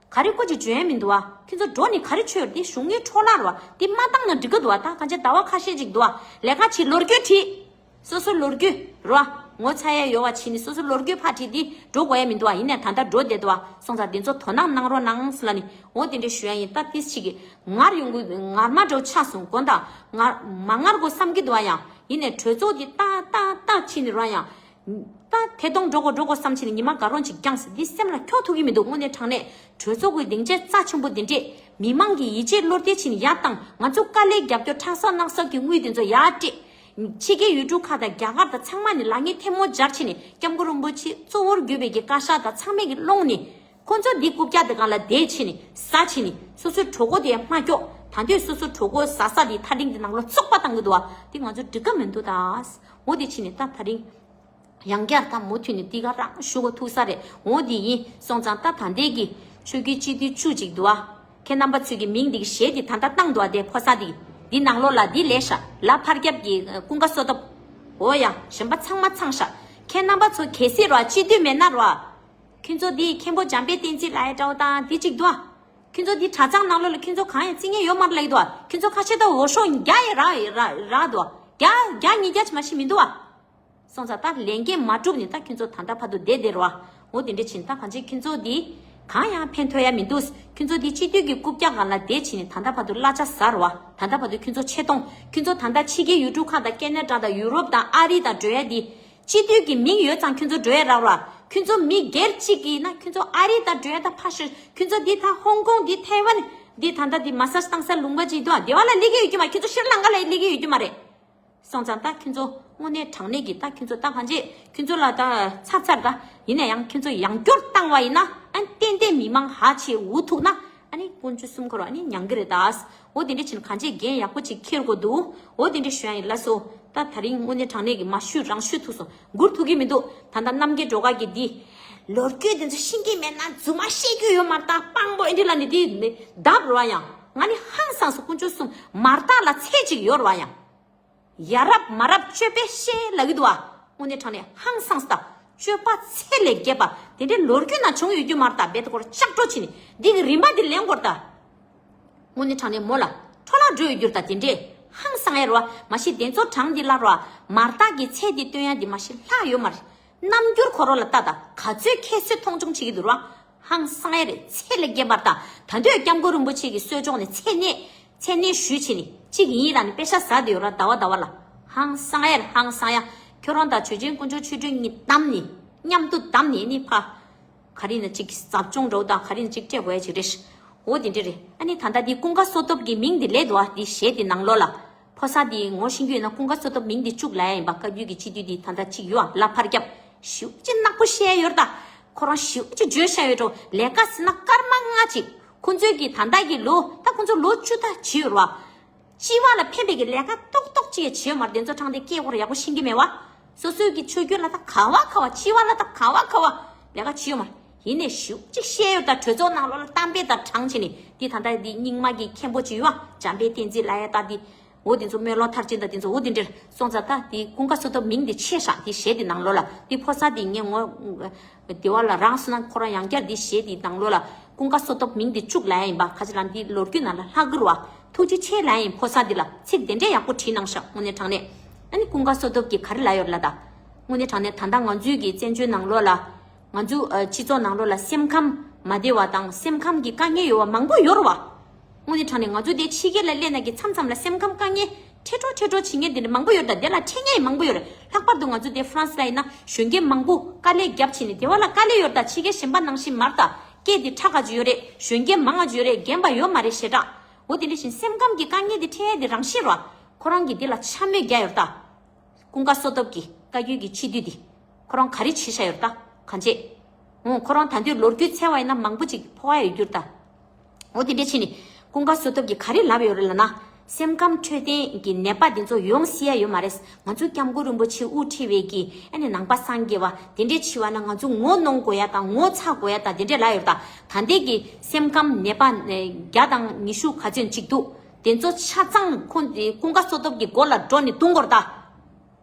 ག་རེ་བཀོད་ཅིག་བྱོན་ཡ་མི་འདུག་བ། ཁྱོད་ཚོ་འགྲོ་ནི་ག་རེ་བྱོས་རེད། དེ་གཞུང་གཉེར་འཕྲོ་བརླག་རེད་བ། དེ་མ་བཏང་ན་འགྲིག་གི་འདུག་བ། ད་གང་ཅི་ཟླ་བ་ཁ་ཤས་ཅིག་འདུག་བ། ལས་ཀ་བྱེད་ལོ་རྒྱུས་བྲིས། སོ་སོ་ལོ་རྒྱུས་རེད་བ། ངོ་ཚ་ཡ་ཡོད་བ་བྱས་ནི་སོ་སོ་ལོ་རྒྱུས་ཕར་བྲིས་ཏེ་འགྲོ་དགོས་ཡ་མི་འདུག་བ། ཡིན་ནའི་ད་ལྟ་འགྲོ་བསྡད་འདུག་བ། སོང་ཙང་དེ་ཚོ་དོ་སྣང་གནང་རོགས་གནང་ཟེར་ལབ་ནི་འོ་དེ་འདྲ་ཞུ་ཡ་ཡིན། ད་ཏིས་ཅིག་གི་ངར་ཡོང་གི་ངར་མ་འགྲོ་ཆགས་སོང་དགོངས་དག་ངར་མ་ངར་དགོས་བསམ་གི་འདུག་བ། ཡང་ཡིན་ནའི་གྲོས་ཚོགས་དེ་ཏག་ཏག་ཏག་བྱས་ནི་རོ་ཡང་། ད་ཐད་གཏོང་འགྲོ་དགོས་འགྲོ་དགོས་བསམ་བྱས་ནས་ཉི་མ་དགའ་རོགས་ཅིག་བསྐྱངས་ཟེར་འདི་སེམས་ལ་འཁྱོག་ཐུབ་ཀྱི་མི་འདུག་དངོས་གནས་དྲང་གནས་གྲོས་ཚོགས་ཀྱི་སྡིངས་ཆ་རྩ་ཆེན་པོ་འདི་འདྲས་མི་མང་གི་ཡིད་ཆེས་བློ་གཏད་བྱས་ནས་ཡར་བཏང་། ང་ཚོ་དཀའ་ལས་རྒྱབ་སྐྱོར་ཁྲག་ཟག་རྣག་ཟག་གི་དངུལ་དེ་ཚོ་ཡར་སྤྲད། ཕྱི་རྒྱལ་ཡུལ་གྲུ་ཁག་དང་རྒྱ་གར་དང་ཚང་མ་ནས་ལག་གཉིས་ཐལ་མོ་སྦྱར་བྱས་ནས་སྐྱབས་མགོན་རིན་པོ་ཆེ་གཙོ་བོར་གྱུར་པའི་གི་བཀའ་ཤག་དང་ཚང་མས་གི་སློང་ནས། ཁོ་ཚོ་འདི་རྐུབ་བཀྱག་དེ་སྒང་ལ་བསྡད་བྱས་ནས་ཟ་བྱས་ནས་སོ་སོའི་གྲོད་ཁོག་དེ་ཡང་མ་སྐྱོག་ད་དུང་སོ་སོའི་གྲོད་ཁོག་ཟ་ས་དེ་ཐག་རིང་དེ་ནང་ལ་བཙོག་པ་བཏང་གི་འདུག་བ། དེ་ང་ཚོ་འགྲིག་ག་མི་འདུག་ད། འོ་དེ་བྱས་ནས་ད་ད་རིང་ཡང་བསྐྱར་ད་མུ་མཐུད་ནས་འདི་ག་རང་ཞུ་དགོས་ཐུག་ས་རེད། འོ་དེ་ཡིན། སོང་ཙང་ད་ད་ལྟའི་གི་ ཆོས་བརྒྱུད་སྤྱི་འཐུས་བཅུ་གཅིག་འདུག་ཨ། ཁྱེད་རྣམ་པ་ཚོས་ཀྱི་མིང་འདི་གི་གཞས་འདི་ད་ལྟ་བཏང་འདུག་ཨ། དེ་ཕོ་གསར་འདི་འདི་ནང་ལོགས་ལ་འདི་ལས་ཤ་ལ་ཕར་རྒྱབ་ཀྱི་ཀུན་དགའ་བསོད་སྟོབས། འོ་ཡ། གཞན་པ་ཚང་མ་ཚང་ཤ། ཁྱེད་རྣམ་པ་ཚོ་གལ་སྲིད་རོ་ཨ་སྤྱི་འཐུས་མེད་ན་རོ་ཨ། ཁྱོད་ཚོ་འདི་མཁན་པོ་འཇམ་དཔལ་བསྟན་འཛིན་ལ་ཡ་འདྲ་བོ་དང་འདི་གཅིག་འདུག་ཨ། ཁྱོད་ཚོ་འདི་གྲྭ་ཚང་ནང་ལོགས་ལ་ཁྱོད་ཚོ་གང་ཡང་རྩི་མཁན་ཡོད་མ་རེད་ལབ་ཀྱི་འདུག་ཨ། ཁྱོད་ཚོ་ཁ་ཤས་ད་འོ་ཤོག་བརྒྱ་ཡི་རག་ཡི་རག་རག་འདུག་ཨ། བརྒྱ་བརྒྱ་ཉིས་བརྒྱ་ཅིག་མ་ཤི་མི་འདུག་ཨ། སོང་ཙང་ད་ལས་འགན་མ་གྲུབ་ནས་ད་ཁྱོད་ཚོ་ད་ལྟ་བར་དུ་བསྡད་བསྡད་རོ་ཨ། འོ་དེ་འདྲ་ཕྱིན་ད་གང་ཅི་ཁྱོད་ཚོ་འདི་གང་ཡང་ཕན་ཐོགས་ཡ་མི་འདུག་ཁྱོད་ཚོ་འདི་སྤྱི་འཐུས་ཀྱི་རྐུབ་བཀྱག་སྒང་ལ་བསྡད་ཕྱིན་ནས་ད་ལྟ་བར་དུ་གླ་ཆ་ཟ་རོ་ཨ། ད་ལྟ་བར་དུ་ཁྱོད་ཚོ་ཆེ་མཐོང་། ཁྱོད་ཚོ་ད་ལྟ་ཕྱི་རྒྱལ་ཡུལ་གྲུ་ཁག་དང་ཀེ་ན་ཌ་དང་ཡུ་རོབ་དང་ཨ་རི་དང་འགྲོ་ཡ་འདི། སྤྱི་འཐུས་ཀྱི་མིང་ཡོད་ཙང་ཁྱོད་ཚོ་འགྲོ་ཡ་རག་ར། ཁྱོད་ཚོ་མི་སྒེར་གཅིག་གིས་ན་ཁྱོད་ཚོ་ཨ་རི་དང་འགྲོ་ཡ་ད་ཕ་ཤོད། ཁྱོད་ཚོ་འདི་ད་ཧོང་ཀོང་འདི་ཐའེ་ཝན་འདི་ད་ལྟ་འདི་མ་སཱ་ཇི་བཏང་ས་ལུང་པ་ཅིག་འདུག་ཨ། དེ་བ་ལ་སླེབས་ཀྱི་ཡོད་ཀྱི་མ། ཁྱོད་ཚོ་ཤྲི་ལང་ཀ་ལ་སླེབས་ཀྱི་ཡོད་ཀྱི་མ་རེད། སོང་ཙང་ད་ཁྱོད་ཚོ་དངོས་གནས་དྲང་གནས་ཀྱི་ད་ཁྱོད་ཚོ་ད་གང་བྱེད། ཁྱོད་ཚོ་ལ་ད་ཚར་ཚར་ད་ཡིན་ན་ཡང་ཁྱོད་ཚོ་ཡང་སྐྱོར་བཏང་བ་ཡིན་ན་ཨ་ཏན་ཏན་མི་མང་ཧ་ཆེ་འུ་ཐུག་ན། ཨ་ནི་དཀོན་མཆོག་གསུམ་འཁོར་ཨ་ནི་མྱང་གི་རེད་ད། འོ་དེ་འདྲ་ཕྱིན་གང་ཅི་འགན་ཡག་པོ་ཅིག་འཁྱེར་དགོས་འདུག་འོ་དེ་འདྲ་ཞུ་ཡ་ཡིན་ལགས་སོ། ད་ད་རིང་དངོས་གནས་དྲང་གནས་ཀྱི་མ་ཞུས་རང་ཞུས་ཐུབ་སོང་། སྒུར་ཐུབ་ཀྱི་མི་འདུག་ད་ལྟ་རྣམ་རྒྱལ་སྒྲོལ་དཀར་གྱིས་འདི་ལོ་རྒྱུས་དེ་ཚོ་ཤེས་ཀྱི་མེད་ན་རྫུན་མ་བཤད་རྒྱུ་ཡོད་མ་རེད་ད། དཔང་པོ་ཨེ་འདྲ་ལ་ནི་དེ་བརྡབ་རོ་ཡང་ང་ནི་ཧང་སངས་སོང་། དཀོན་མཆོག་གསུམ་མར་ཐག་ལ་ཚད་ཅིག་ཡོད་རོ་ཡང་། ཡ་རབས་མ་རབས་སྤྱོད་པའི་ཤེས་ལབ་ཀྱི་འདུག་ཨ། དངོས་གནས་དྲང་གནས་ཧང་སངས་སོང་། སྤྱོད་པ་ཚད་ལས་བརྒལ་བ་དེ་འདྲའི་ལོ་རྒྱུས་ནང་བྱུང་ཡོད་རྒྱུ་མ་རེད་ད། རྦད་དེ་ཁོ་རང་ལྕགས་སྒྲོག་བྱས་ནས་འདི་གི་རིམ་པ་འདི་ལེན་དགོས་རེད་ད། དངོས་གནས་དྲང་གནས་མོ་ལ་འཕྲོ་བརླག་འགྲོ་ཡོད་རྒྱུ་རེད་ད། དེ་འདྲས་ཧང་སངས་ཡ་རེད་བ། མ་གཞི་དེ་ཚོ་གྲངས་འདི་ལ་རོ་མར་ཐག་གི་ཚད་འདི་སྟོན་ཡ་འདི་མ་གཞི་ལྷག་ཡོད་མ་རེད། རྣམ་འགྱུར་ཁོ་རང་ལ་ལྟ་ད། ག་ཚོད་ཁྱད་གསོད་མཐོང་ཆུང་བྱེད་ཀྱི་འདུག་རོ། ཧང་སངས་ཡ་རེད། ཚད་ལས་བརྒལ་བར་ད། ད་དུང་སྐྱབས་མགོན་རིན་པོ་ཆེ་གི་གསོལ་ལྕོག་ནས་ཚད་གནས་ཚད་གནས་ཞུས་བྱས་ནས་གཅིག་ཡིན་ལ་ནི་པེ་ཤ་ཟ་བསྡད་ཡོད་ར། ཟླ་བ་ཟླ་བ་ལ་ཧང་སངས་ཡ་རེད། ཧང་སངས་ཡ། ཁྱོད་རང་དང་ཆོས་རྒྱལ་དཀོན་མཆོག་མཆོད་སྤྲིན་གཉིས་བསྡམས་ནས་མཉམ་དུ་བསྡམས་ནས་ནི་ཕ། ག་རེ་ན་ཅིག་ཟབ་སྦྱོང་འགྲོ་དང་ག་རེ་ན་ཅིག་སྤྲད་དགོས་ཡ་ཅིག་རེད། འོ་དེ་འདྲ་རེད། ཨ་ནི་ད་ལྟ་འདི་ཀུན་དགའ་བསོད་སྟོབས་ཀྱི་མིང་འདི་ལས་འདུག་ཨ། འདི་གཞས་འདི་ནང་ལོགས་ལ། ཕོ་གསར་འདི་ངོ་ཤེས་རྒྱུ་ཡིན་ན་ཀུན་དགའ་བསོད་སྟོབས་མིང་འདི་བཅུག་ལབ་ཡ་ཡིན་པ། བཀའ་བརྒྱུད་ཀྱི་སྤྱི་འཐུས་འདི་ད་ལྟ་གཅིག་ཡོད་ཨ། ལ་ཕར་རྒྱབ། ཞེ་པོ་ཅིག་ནག་པོ་བཤད་ཡ་ཡོད་རེད་ད། ཁོ་རང་ཞེ་པོ་ཅིག་བརྗོད་བཞག་ཡོད་འགྲོ། ལས་ཀ་ཟེར་ན་སྐར་མ་ལྔ་ཅིག་ཁོ་ཚོས་ཀྱི་ད་ལྟ་གི་ལོ་ད་ཁོ་ཚོ་ལོ་བཅུ་ད་བྱས་ཡོད་རེད་བ། སྤྱི་བ་ལ་ཕན་པའི་གི་ལས་ཀ་ཏོག་ཏོག་ཅིག་ཡང་བྱེད་ཡོད་མ་རེད། དེ་ཚོ་དྲངས་ཏེ་སྐད་སྐོར་ཡག་པོ་ཤེས་ཀྱི་མེད་བ། སོ་སོའི་གི་ཆོས་བརྒྱུད་ལ་ད་ག་བ་ག་བ་སྤྱི་བ་ལ་ད་ག་བ་ག་བ་ལས་ཀ་བྱེད་ཡོད་མ་རེད། ཡིན་ནའི་ཞེ་པོ་ཅིག་བཤད་ཡོད་ད། གྲོས་ཚོགས་ནང་ལོགས་ལ་གཏམ་དཔེ་ད་དྲངས་བྱས་ནས་འདི་ད་ལྟ་འདི་རྙིང་མ་གི་མཁན་པོ་ཅིག་ཡོད་བ། འཇམ་དཔལ་བསྟན་འཛིན་ལབ་ཡ་ད་འདི། འོ་དེ་ཚོ་སྨོན་ལམ་མཐར་ཕྱིན་ད་དེ་ཚོ་འོ་དེ་འདྲ་སོང་ཙང་ད་དེ་ཀུན་དགའ་བསོད་སྟོབས་མིང་དེ་ཆད་ཤག་དེ་གཞས་དེ་ནང་ལོགས་ལ་དེ་ཕོ་གསར་དེ་ངས་ངོ་། དེ་བ་ལ་རང་སོང་ན་ཁོ་རང་ཡང་བསྐྱར་འདི་གཞས་འདི་ནང་ལོགས་ལ་ཀུན་དགའ་བསོད་སྟོབས་མིང་འདི་བཅུག་ལབ་ཡ་ཡིན་པ། ཁ་ཅིག་ལ་འདི་ལོ་རྒྱུས་ནང་ལ་ལྷག་གི་རེད་བ། ཐུགས་རྗེ་ཆེ་ལབ་ཡ་ཡིན། ཕོ་གསར་འདི་ལ་ཚིག་དེ་འདྲས་ཡག་པོ་བྲིས་གནང་ཤག་དངོས་གནས་དྲང་གནས། ཨ་ནི་ཀུན་དགའ་བསོད་སྟོབས་ཀྱིས་ག་རེ་ལབ་ཡོད་ལབ་ད། དངོས་གནས་དྲང་གནས་ད་ལྟ་ང་ཚོའི་གི་བཙན་བྱོལ་ནང་ལོགས་ལ་ང་ཚོ་ཨ་སྤྱི་ཚོགས་ནང་ལོགས་ལ་སེམས་ཁམས་མ་བདེ་བ་དང་སེམས་ཁམས་ཀྱི་དཀའ་ངལ་ཡོད་པ་མང་པོ་ཡོད་རེད་བ། དངོས་གནས་དྲང་གནས་ང་ཚོ་དེ་ཕྱི་རྒྱལ་ལ་སླེབས་ན་གི་མཚམས་མཚམས་ལ་སེམས་ཁམས་དཀའ་ངལ་ཁྲེ་ཁྲོ་ཁྲེ་ཁྲོ་བྱེད་མཁན་དེ་འདྲ་མང་པོ་ཡོད་རེད་ད། དེ་ལ་འཕྲད་མཁན་ཡང་མང་པོ་ཡོད་རེད། ལྷག་པར་དུ་ང་ཚོ་དེ་ཧྥ་རན་སི་ལ་ཡིན་ན་གཞོན་སྐྱེས་མང་པོ་དཀའ་ལས་བརྒྱབ་ཕྱིན་ནས་དེ་བ་ལ་དཀའ་ལས་ཡོད་རེད་ད། ཕྱི་རྒྱལ་གཞན་པ་ནང་བཞིན་མ་རེད་ད། སྐད་དེ་ཁྲ་ག་ཅིག་ཡོད་རེད། གཞོན་སྐྱེས་མང་ག་ཅིག་ཡོད་རེད། རྒན་པ་ཡོད་མ་རེད་ཞེ་དྲག་འོ་དེ་འདྲ་བཞིན་སེམས་ཁམས་ཀྱི་དཀའ་ངལ་དེ་འཕྲད་ཡ་དེ་རང་བཞིན་རེད་བ། ཁོ་རང་གིས་དེ་ལ་འཕྱ་སྨོད་རྒྱག་ཡོད་རེད་ད། ཀུན་དགའ་བསོད་སྟོབས་ཀྱི་བཀའ་བརྒྱུད་ཀྱི་སྤྱི་འཐུས་འདི། ཁོ་རང་ག་རེ་བྱས་བཞག་ཡོད་རེད་ད། གང་བྱེད། འོ་ཁོ་རང་ད་དུང་ལོ་རྒྱུས་འཚོལ་བ་ཡིན་ན་མང་པོ་ཅིག་ཕོག་ཡ་ཡོད་རྒྱུ་རེད་ད། འོ་དེ་འདྲ་བྱས་ནས་ཀུན་དགའ་བསོད་སྟོབས་ཀྱིས་ག་རེ་ལབ་ཡོད་རེད་ལབ་ན། སེམས་ཁམས་འཕྲོད་བསྟེན་གྱི་ནད་པ་འདི་ཚོ་ཡོང་སྲིད་ཡ་ཡོད་མ་རེད། ང་ཚོ་སྐྱབས་མགོན་རིན་པོ་ཆེ་དབུ་ཁྲིད་པའི་གི་ཨ་ནི་ནང་པ་སངས་རྒྱས་པ་དེ་འདྲས་བྱས་པ་ན་ང་ཚོ་ངོ་གནོང་དགོས་ཡ་དང་ངོ་ཚ་དགོས་ཡ་དང་དེ་འདྲས་ལབ་ཡོད་རེད་ད། ད་ལྟའི་གི་སེམས་ཁམས་ནད་པ་བརྒྱ་དང་ཉི་ཤུ་ག་ཚོད་ཅིག་འདུག་དེ་ཚོ་ཆ་ཚང་ཁོང་དེ་ཀུན་དགའ་བསོད་སྟོབས་ཀྱི་མགོ་ལ་འགྲོ་ནས་བརྡུང་དགོས་རེད་ད།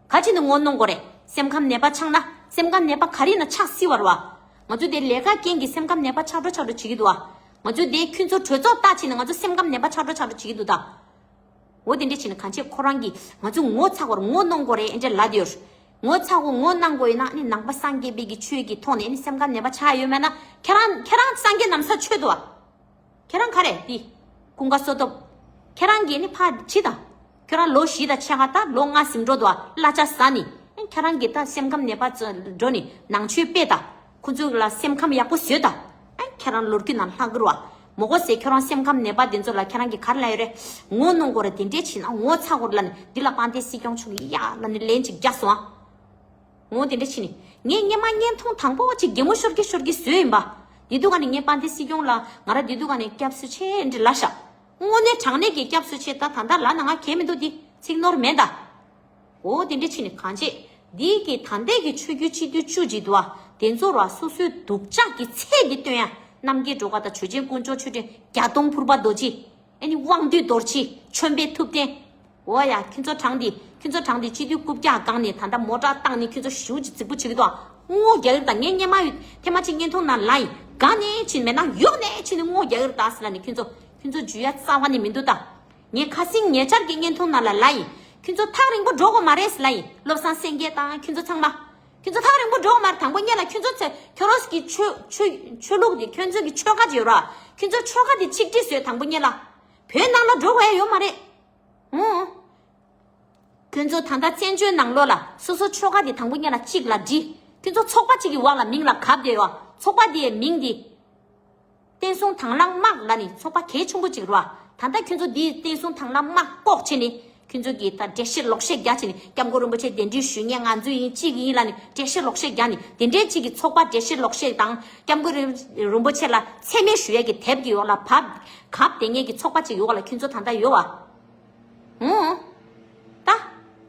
ག་ཅི་ནས་ངོ་གནོང་དགོས་རེད། སེམས་ཁམས་ནད་པ་ཆགས་ན་སེམས་ཁམས་ནད་པ་ག་རེ་ཡིན་ན་ཆགས་སྲིད་པ་རེད་བ། ང་ཚོ་དེ་ལས་ཀ་རྐྱེན་གྱིས་སེམས་ཁམས་ནད་པ་ཆགས་འགྲོ་ཆགས་འགྲོ་བྱེད་ཀྱི་འདུག་བ། ང་ཚོ་དེ་ཁྱོད་ཚོ་གྲོས་ཚོགས་ལྟ་བྱས་ནས་ང་ཚོ་སེམས་ཁམས་ནད་པ་ཆགས་འགྲོ་ཆགས་འགྲོ་བྱེད་ཀྱི་འདུག་ད། འོ་དེ་འདྲ་བྱས་ནས་གང་བྱེད་ཁོ་རང་གིས་ང་ཚོ་ངོ་ཚ་དགོས་རེད། ངོ་གནོང་དགོས་རེད། ཨེ་འདྲ་ལབ་བསྡད་ཡོད། ངོ་ཚ་དགོས་ངོ་གནང་དགོས་ཡིན་ན་ཨ་ནི་ནང་པ་སངས་རྒྱས་པའི་གི་ཆོས་ཀྱི་ཐོག་ནས་ཨ་ནི་སེམས་ཁམས་ནད་པ་ཆགས་ཡོད་མེད་ན་ཁྱེད་རང་ཁྱེད་རང་སངས་རྒྱས་ན་བཟའ་ཆོས་འདུག་བ། ཁྱེད་རང་ག་རེ་འདི། ཀུན་དགའ་བསོད་སྟོབས། ཁྱེད་རང་གིས་ནི་ཕར་ཕྱི་དང་། ཁྱེད་རང་ལོ་བཞི་དང་ཕྱེད་ཀ་ད་ལོ་ལྔ་ཟིན་འགྲོ་འདུག་ཨ། གླ་ཆ་ཟ་ནི། ཨེ་ཁྱེད་རང་གིས་ད་སེམས་ཁམས་ནད་པ་ཚོ་འགྲོ་ནི་ནང་ཆོས་སྤེལ་དང་། ཁོ་ཚོ་ལ་སེམས་ཁམས་ཡག་པོ་བཟོས་དང་། ཨེ་ཁྱེད་རང་ལོ་རྒྱུས་ནང་ལྷག་གི་རེད་བ། མོ་གོ་སེ་ཁྱེད་རང་སེམས་ཁམས་ནད་པ་དེ་ཚོ་ལ་ཁྱེད་རང་གིས་ག་རེ་ལབ་ཡོད་རེད། ངོ་གནོང་དགོས་རེད། དེ་འདྲས་བྱས་ན་ངོ་ཚ་དགོས་རེད་ལབ་ནི་འདི་ལ་དཔལ་ལྡན་སྲིད་སྐྱོང་མཆོག་གིས་ཡ་ལབ་ནི་ལན་ཅིག་རྒྱག་སོང་ཨ། འོ་དེ་འདྲ་བྱས་ནས་ངས་སྔོན་མ་བརྙན་ཐུང་དང་པོ་གཅིག་གད་མོ་ཤོར་གི་ཤོར་གི་བཟོས་ཡིན་པ། དེ་དུས་ག་ནས་ངས་དཔལ་ལྡན་སྲིད་སྐྱོང་ལ་ང་རང་དེ་དུས་ག་ནས་སྐྱབས་སུ་མཆི་འདྲི་ལབ་ཤག་དངོས་གནས་དྲང་གནས་ཀྱི་སྐྱབས་སུ་མཆི། ད་ད་ལྟ་ལབ་ན་ང་གལ་མི་འདུག་དེ་ཚིག་ནོར་མེད་ད། འོ་དེ་འདྲ་བྱས་ནས་གང་བྱེད། འདི་གི་ད་ལྟའི་གི་ཆོས་བརྒྱུད་སྤྱི་འཐུས་བཅུ་གཅིག་འདུག་ཨ། དེ་ཚོ་ར་སོ་སོའི་སྡུག་ཅག་གི་ཚད་འདི་སྟོན་ཡ། རྣམ་རྒྱལ་སྒྲོལ་དཀར་དང་ཇོ་ཆེན་དཀོན་མཆོག་མཆོད་སྤྲིན། བརྒྱ་སྟོང་ཕུར་པ་རྡོ་རྗེ། ཨ་ནི་དབང་འདུས་རྡོ་རྗེ། ཆོམ་པའི་ཐུབ་བསྟན། འོ་ཡ། ཁྱོད་ཚོ་གྲངས་འདི། ཁྱོད་ཚོ་གྲངས་འདི་སྤྱི་འཐུས་རྐུབ་བཀྱག་སྒང་ནས་ད་ལྟ་མོ་ཊ་བཏང་ནས་ཁྱོད་ཚོ་ཞེ་པོ་ཅིག་རྫིག་པོ་བྱེད་ཀྱི་འདུག་ཨ། བསྔོ་རྒྱག་གི་རེད་ད། ངས་སྔོན་མ་ཐེངས་མ་གཅིག་བརྙན་ཐུང་ནང་ལབ་ཡིན། སྒང་ནས་ཕྱིན་མེད་ན་གཡོག་ནས་ཕྱིན་ནས་བསྔོ་རྒྱག་གི་རེད་ད་ཟེར་ལབ་ནས། ཁྱོད་ཚོ་ཁྱོད་ཚོ་འཇུ་ཡ་རྩ་བ་ནས་མི་འདུག་ད། ངས་ཁ་སང་ཉེ་ཆར་གྱི་བརྙན་ཐུང་ནང་ལ་ལབ་ཡིན། ཁྱོད་ཚོ་ཐག་རིང་པོ་འགྲོ་དགོས་མ་རེད་ཟེར་ལབ་ཡིན། བློ་བཟང་སེང་གེ་དང་ཁྱོད་ཚོ་ཚང་མ། ཁྱོད་ཚོ་ཐག་རིང་པོ་འགྲོ་དགོས་མ་རེད། དང་པོ་ཉིད་ལ་ཁྱོད་ཚོ་ཚེ་ཁྱོད་རོས་ཀྱི་ཆོས་ཆོས་ཆོས་ལུགས་དེ། ཁྱོད་ཚོ་གི་ཆོལ་ཁ་ཅིག་ཡོད་ར། ཁྱོད་ཚོ་ཆོལ་ཁ་དེ་ཆིག་སྒྲིལ་བཟོས། དང་པོ་ཉིད་ལ། བོད་ནང་ལ་འགྲོ་དགོས་ཡ་ཡོད་མ་རེད། ཨུང་། ཁྱོད་ཚོ་ད་ལྟ་བཙན་བྱོལ་ནང་ལོགས་ལ་སོ་སོ་ཆོལ་ཁ་དེ་དང་པོ་ཉིད་ལ་གཅིག་ལ་སྒྲིལ། ཁྱོད་ཚོ་ཚོགས་པ་གཅིག་གི་འོག་ལ་མིང་ལ་གབ་བསྡད་ཡོད། ཚོགས་པ་དེའི་མིང་དེ། བསྟན་སྲུང་དང་བླངས་དམག་ལབ་ནས་ཚོགས་པ་གལ་ཆེན་པོ་ཅིག་རེད་བ། ད་ལྟ་ཁྱོད་ཚོ་འདིའི་བསྟན་སྲུང་དང་བླངས་དམག་བཀོག་བྱས་ནས། ཁྱོད་ཚོ་གིས་ད་འགྲེལ་བཤད་ལོག་བཤད་རྒྱག་བྱས་ནས། སྐྱབས་མགོན་རིན་པོ་ཆེ་གདན་འདྲེན་ཞུ་མཁན་ང་ཚོ་ཡིན། གཅིག་ཡིན་ལབ་ནས་འགྲེལ་བཤད་ལོག་བཤད་རྒྱག་ནས། དེ་འདྲའི་གཅིག་གི་ཚོགས་པ་འགྲེལ་བཤད་ལོག་བཤད་དང་། སྐྱབས་མགོན་རིན་རིན་པོ་ཆེ་ལ་མཚན་སྨད་ཞུ་ཡས་ཀྱི་དེབ་ཀྱི་འོག་ལ་བབ་གབ་བསྡད་མཁན་གྱི་ཚོགས་པ་ཅིག་ཡོད་ལ། ཁྱོད་ཚོ་ད་ལྟ་ཡོད་བ། ཧུང་། ད།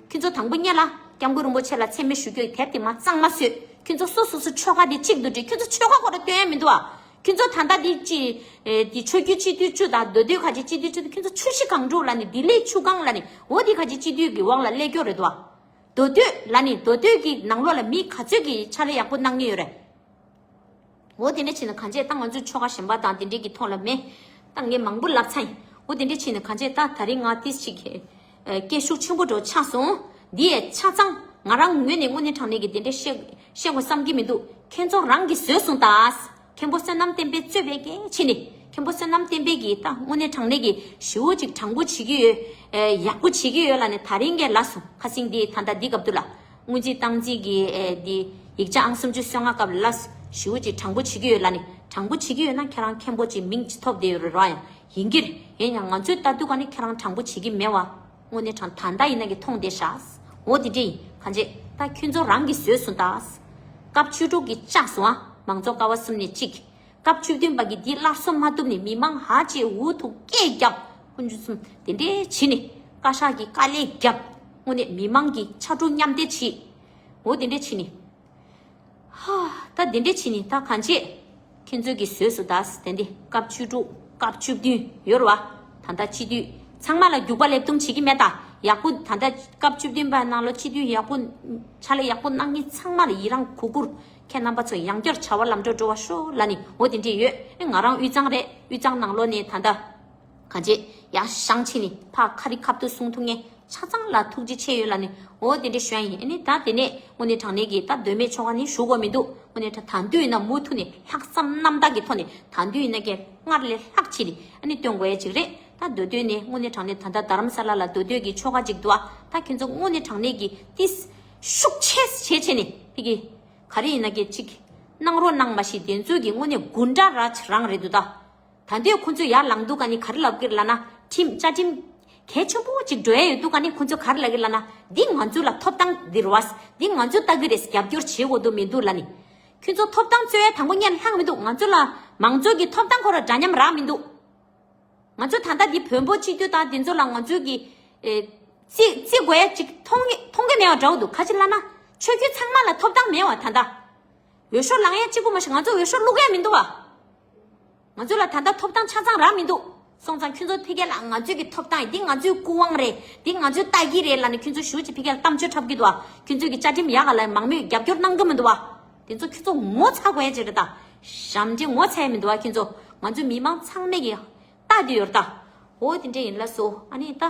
ཁྱོད་ཚོ་དང་པོ་ཉིད་ལ་སྐྱབས་མགོན་རིན་པོ་ཆེ་ལ་མཚན་སྨད་ཞུ་རྒྱུའི་དེབ་དེ་མར་གཙང་མ་བཟོས། ཁྱོད་ཚོ་སོ་སོ་སོ་ཆོལ་ཁ་དེ་གཅིག་ཏུ་སྒྲིལ། ཁྱོད་ཚོ་ཆོལ་ཁ་ཁོ་ར་སྟོན་ཡ་མི་འདུག་ཨ། ཁྱོད་ཚོ་ད་ལྟ་དེ་ཅི། ཨེ། དེ་ཆོས་བརྒྱུད་སྤྱི་འཐུས་བཅུ་དང་མདོ་སྟོད་ཁ་ཆེ་སྤྱི་འཐུས་བཅུ་དེ། ཁྱོད་ཚོ་ཆུ་བཞི་སྒང་དྲུག་ལབ་ནས། ལྡི་ལི་ཆུ་སྒང་ལབ་ནས། འོ་དེ་ཁ་ཆེ་སྤྱི་འཐུས་ཀྱི་འོག་ལ་སླེབས་ཀྱི་ཡོད་རེད་དོ། མདོ་སྟོད་ལབ་ནས། མདོ་སྟོད་ཀྱི་ནང་ལོགས་ལ་མི་ག་ཚོད་ཀྱི་ཕྱག་ལས་ཡག་པོ་གནང་མཁན་ཡོད་རེད། འོ་དེ་འདྲ་བྱས་ན་གང་བྱས། ད་ང་ཚོའི་ཆོལ་ཁ་གཞན་པ་དང་དེ་འདྲས་ཀྱི་ཐོག་ལ་མེད། ད་ངས་མང་པོ་ལབ་ཚར་ཡིན། འོ་དེ་འདྲ་བྱས་ན་གང་བྱས། ད་ད་རིང་ང་ཏིས་ཅིག་ཨ། སྐད་ཤུགས་ཆེན་པོ་འགྲོ་ཆགས་སོང་། འདི་ཡས་ཆ་ཚང་ང་རང་ངོས་ནས་དངོས་གནས་དྲང་གནས་ཀྱི་དེ་འདྲས་བཤད་བཤད་དགོས་བསམ་གྱི་མི་འདུག་ཁྱེད་ཚོ་རང་གིས་བཟོས་སོང་ད། མཁན་པོ་བསོད་ནམས་བསྟན་འཕེལ་གཙོས་པའི་གལ་ཆེ་ནི། མཁན་པོ་བསོད་ནམས་བསྟན་འཕེལ་གྱིས་ད་དངོས་གནས་དྲང་གནས་ཀྱི་ཞེ་པོ་ཅིག་དྲང་པོ་བྱེད་ཀྱི་ཡོད། ཨེ། ཡག་པོ་བྱེད་ཀྱི་ཡོད་ལབ་ནས་ད་རིང་གས་ལབ་སོང་། ཁ་སང་འདི་ད་ལྟ་འདི་སྐབས་དུས་ལ། སྔོན་རྩིས་བཏང་རྩིས་ཀྱི། ཨེ། འདི་ཡིག་ཆ་ཨང་སུམ་ཅུ་སོ་ལྔ་སྐབས་ལ་ཞེ་པོ་ཅིག་དྲང་པོ་བྱེད་ཀྱི་ཡོད་ལབ་ནས། དྲང་པོ་བྱེད་ཀྱི་ཡོད་ན་ཁྱེད་རང་མཁན་པོ་ཅིག་མིང་ཅིག་ཐོབ་བསྡད་ཡོད་རེད་ར། ཡང་ཡིན་གྱི་རེད། ཡིན་ཡང་ང་ཚོས་ལྟ་དུས་ག་ནས་ཁྱེད་རང་དྲང་པོ་བྱེད་ཀྱི་མེད་བ། དངོས་གནས་དྲང་། ད་ལྟ་ཡིན་ན་གི་མཐོང་བསྡད་ཤག་འོ་དེ་འདྲ་ཡིན། གང་བྱས། ད་ཁྱོད་ཚོ་རང་གིས་བཟོས་སོང་ད། སྐབས་བཅུ་དྲུག་གི་བཅག་སོང་ཨ། མང་གཙོ་ཀ་བ་གསུམ་ནས་གཅིག་སྐབས་བཅུ་བདུན་པ་གི་འདི་སླར་གསོ་མ་ཐུབ་ནས་མི་མང་ཧ་ཅང་འུ་ཐུག་སྐད་རྒྱབ། ཁོང་ཚོ་གསུམ་དེ་འདྲའི་བྱས་ནས་བཀའ་ཤག་གི་དཀའ་ལས་རྒྱབ། དངོས་གནས་མི་མང་གི་ཕྱར་གྲུ་མཉམ་འདེགས་བྱས། འོ་དེ་འདྲའི་བྱས་ནས། ཧ། ད་དེ་འདྲའི་བྱས་ནས་ད་གང་བྱས། ཁྱེད་ཚོ་གིས་བཟོས་སོང་ད། དེ་འདི་སྐབས་བཅུ་དྲུག་སྐབས་བཅུ་བདུན་ཡོད་རེད་བ། ད་ལྟ་སྤྱི་འཐུས་ཚང་མ་ལ་རྒྱུག་པ་ལེབ་རྡུང་བྱེད་ཀྱི་མེད་ད། ཡག་པོ་ད་ལྟ་སྐབས་བཅུ་བདུན་པ་ནང་ལོ་སྤྱི་འཐུས་ཡག་པོ་ཕྱག་ལས་ཡག་པོ་གནང་མཁན་ཚང་མ་ལ་ཡི་རང་གུས་བཀུར། ཁྱེད་རྣམ་པ་ཚོ་ཡང་བསྐྱར་བྱ་བ་ལམ་འགྲོ་འགྲོ་བ་ཤོག་ལབ་ནས། འོ་དེ་འདྲས་ཡོད། ཨེ། ང་རང་དབུས་གཙང་རེད། དབུས་གཙང་ནང་ལོགས་ནས་ད་ལྟ་གང་བྱས་ཡར་བཞེངས་བྱས་ནས་ཕར་ཁ་རི་ཁ་ཐུག་གསུང་ཐུབ་མཁན་ཆ་ཚང་ལ་ཐུགས་རྗེ་ཆེ་ཡོད་ལབ་ནས། འོ་དེ་འདྲས་ཞུ་ཡ་ཡིན། ཨ་ནི་ད་དེ་ནས་དངོས་གནས་དྲང་གནས་ཀྱི་ད་མདོ་སྨད་ཆོལ་ཁ་ནི་ཞུ་དགོས་མི་འདུག་དངོས་གནས་ད་དུང་ཡིན་ན་མུ་མཐུད་ནས་ལྷག་བསམ་རྣམ་དག་གི་ཐོག་ནས། ད་དུང་ཡིན་ན་ཀྱང་སྔར་ལས་ལྷག་བྱས་ནས་ཨ་ནི་སྟོན་དགོས་ཡ་ཅིག་རེད། ད་མདོ་སྟོད་ནས་དངོས་གནས་དྲང་གནས་ད་ལྟ་རྡ་རམ་ས་ལ་ལ་མདོ་སྟོད་ཀྱི་ཆོལ་ཁ་ཅིག་འདུག་ཨ། ད་ཁྱེད་ཚོ་དངོས་གནས་དྲང་གནས་ཀྱི་ཏིས་ཤུགས་ཆེ་བྱས་བྱས་ནས་དེ་གི་ག་རེ་ཡིན་ན་ཀྱང་ཅིག་གནང་རོགས་གནང་། མ་གཞི་དེ་ཚོ་གི་དངོས་གནས་དགུ་འདྲ་ར་རང་རེད་འདུག་ད། ད་འདོད་ཁོ་ཚོས་ཡར་ལངས་དུས་ག་ནས་ག་རེ་ལབ་ཀྱི་རེད་ལབ་ན། ཁྲིམས། བཅའ་ཁྲིམས་གལ་ཆེན་པོ་ཅིག་འགྲོ་ཡ་ཡོད་དུས་ག་ནས་ཁོ་ཚོས་ག་རེ་ལབ་ཀྱི་རེད་ལབ་ན། འདི་ང་ཚོ་ལ་ཐོབ་ཐང་འདི་རེད་བ། འདི་ང་ཚོས་ལྟ་གི་རེད། རྒྱབ་སྐྱོར་བྱེད་དགོས་དོན་མི་འདུག་ལབ་ནས། ཁྱོད་ཚོ་ཐོབ་ཐང་རྩོད་ཡ་དང་པོ་ཉིད་ལྷག་མི་འདུག་ང་ཚོ་ལ་མང་གཙོ་གི་ཐོབ་ཐང་ཁོ་ར་འདྲ་མཉམ་རག་མི་འདུག་ང་ཚོ་ད་ལྟ་འདི་བོན་པོ་སྤྱི་འཐུས་དང་དེ་ཚོ་ལ་ང་ཚོས་ཀྱི། ཨེ། བརྩི་བརྩི་དགོས་ཡ་ཅིག་མཐོང་གི་མཐོང་གི་མེད་པ་འདྲ་བོ་འདུག་ག་ཅི་ལབ་ན། ཆོས་བརྒྱུད་ཚང་མ་ལ་ཐོབ་ཐང་མེད་པ། ད་ལྟ་འོས་ཤོག་ལེན་ཡ་གཅིག་པུ་མ་གཏོགས་ང་ཚོ་འོས་ཤོག་བླུག་ཡ་མི་འདུག་བ། ང་ཚོ་ལ་ད་ལྟ་ཐོབ་ཐང་ཆ་ཚང་རག་མི་འདུག་སོང་ཙང་ཁྱོད་ཚོ་ཕ་གི་ལ་ང་ཚོའི་གི་ཐོབ་ཐང་འདི་ང་ཚོའི་སྐུ་དབང་རེད། འདི་ང་ཚོའི་ལྟ་གི་རེད་ལབ་ནས་ཁྱོད་ཚོ་ཞེ་པོ་ཅིག་ཕ་གི་ལ་གཏམ་བརྗོད་འཁྲབ་ཀྱི་འདུག་བ། ཁྱོད་ཚོ་གི་བཅའ་ཁྲིམས་ཡག་ག་ལ་མང་མོས་རྒྱབ་སྐྱོར་གནང་གི་མི་འདུག་བ། དེ་ཚོ་ཁྱོད་ཚོ་ངོ་ཚ་དགོས་ཡ་ཅིག་རེད་ད། ཞབས་འདྲེན་ངོ་ཚ་ཡ་མི་འདུག་བ། ཁྱོད་ཚོ་ང་ཚོ་མི་མང་ཚང་མས་གི་ལྟ་བསྡད་ཡོད་རེད་ད། འོ་དེ་འདྲ་ཡིན་ལ་སོ། ཨ་ནི་ད།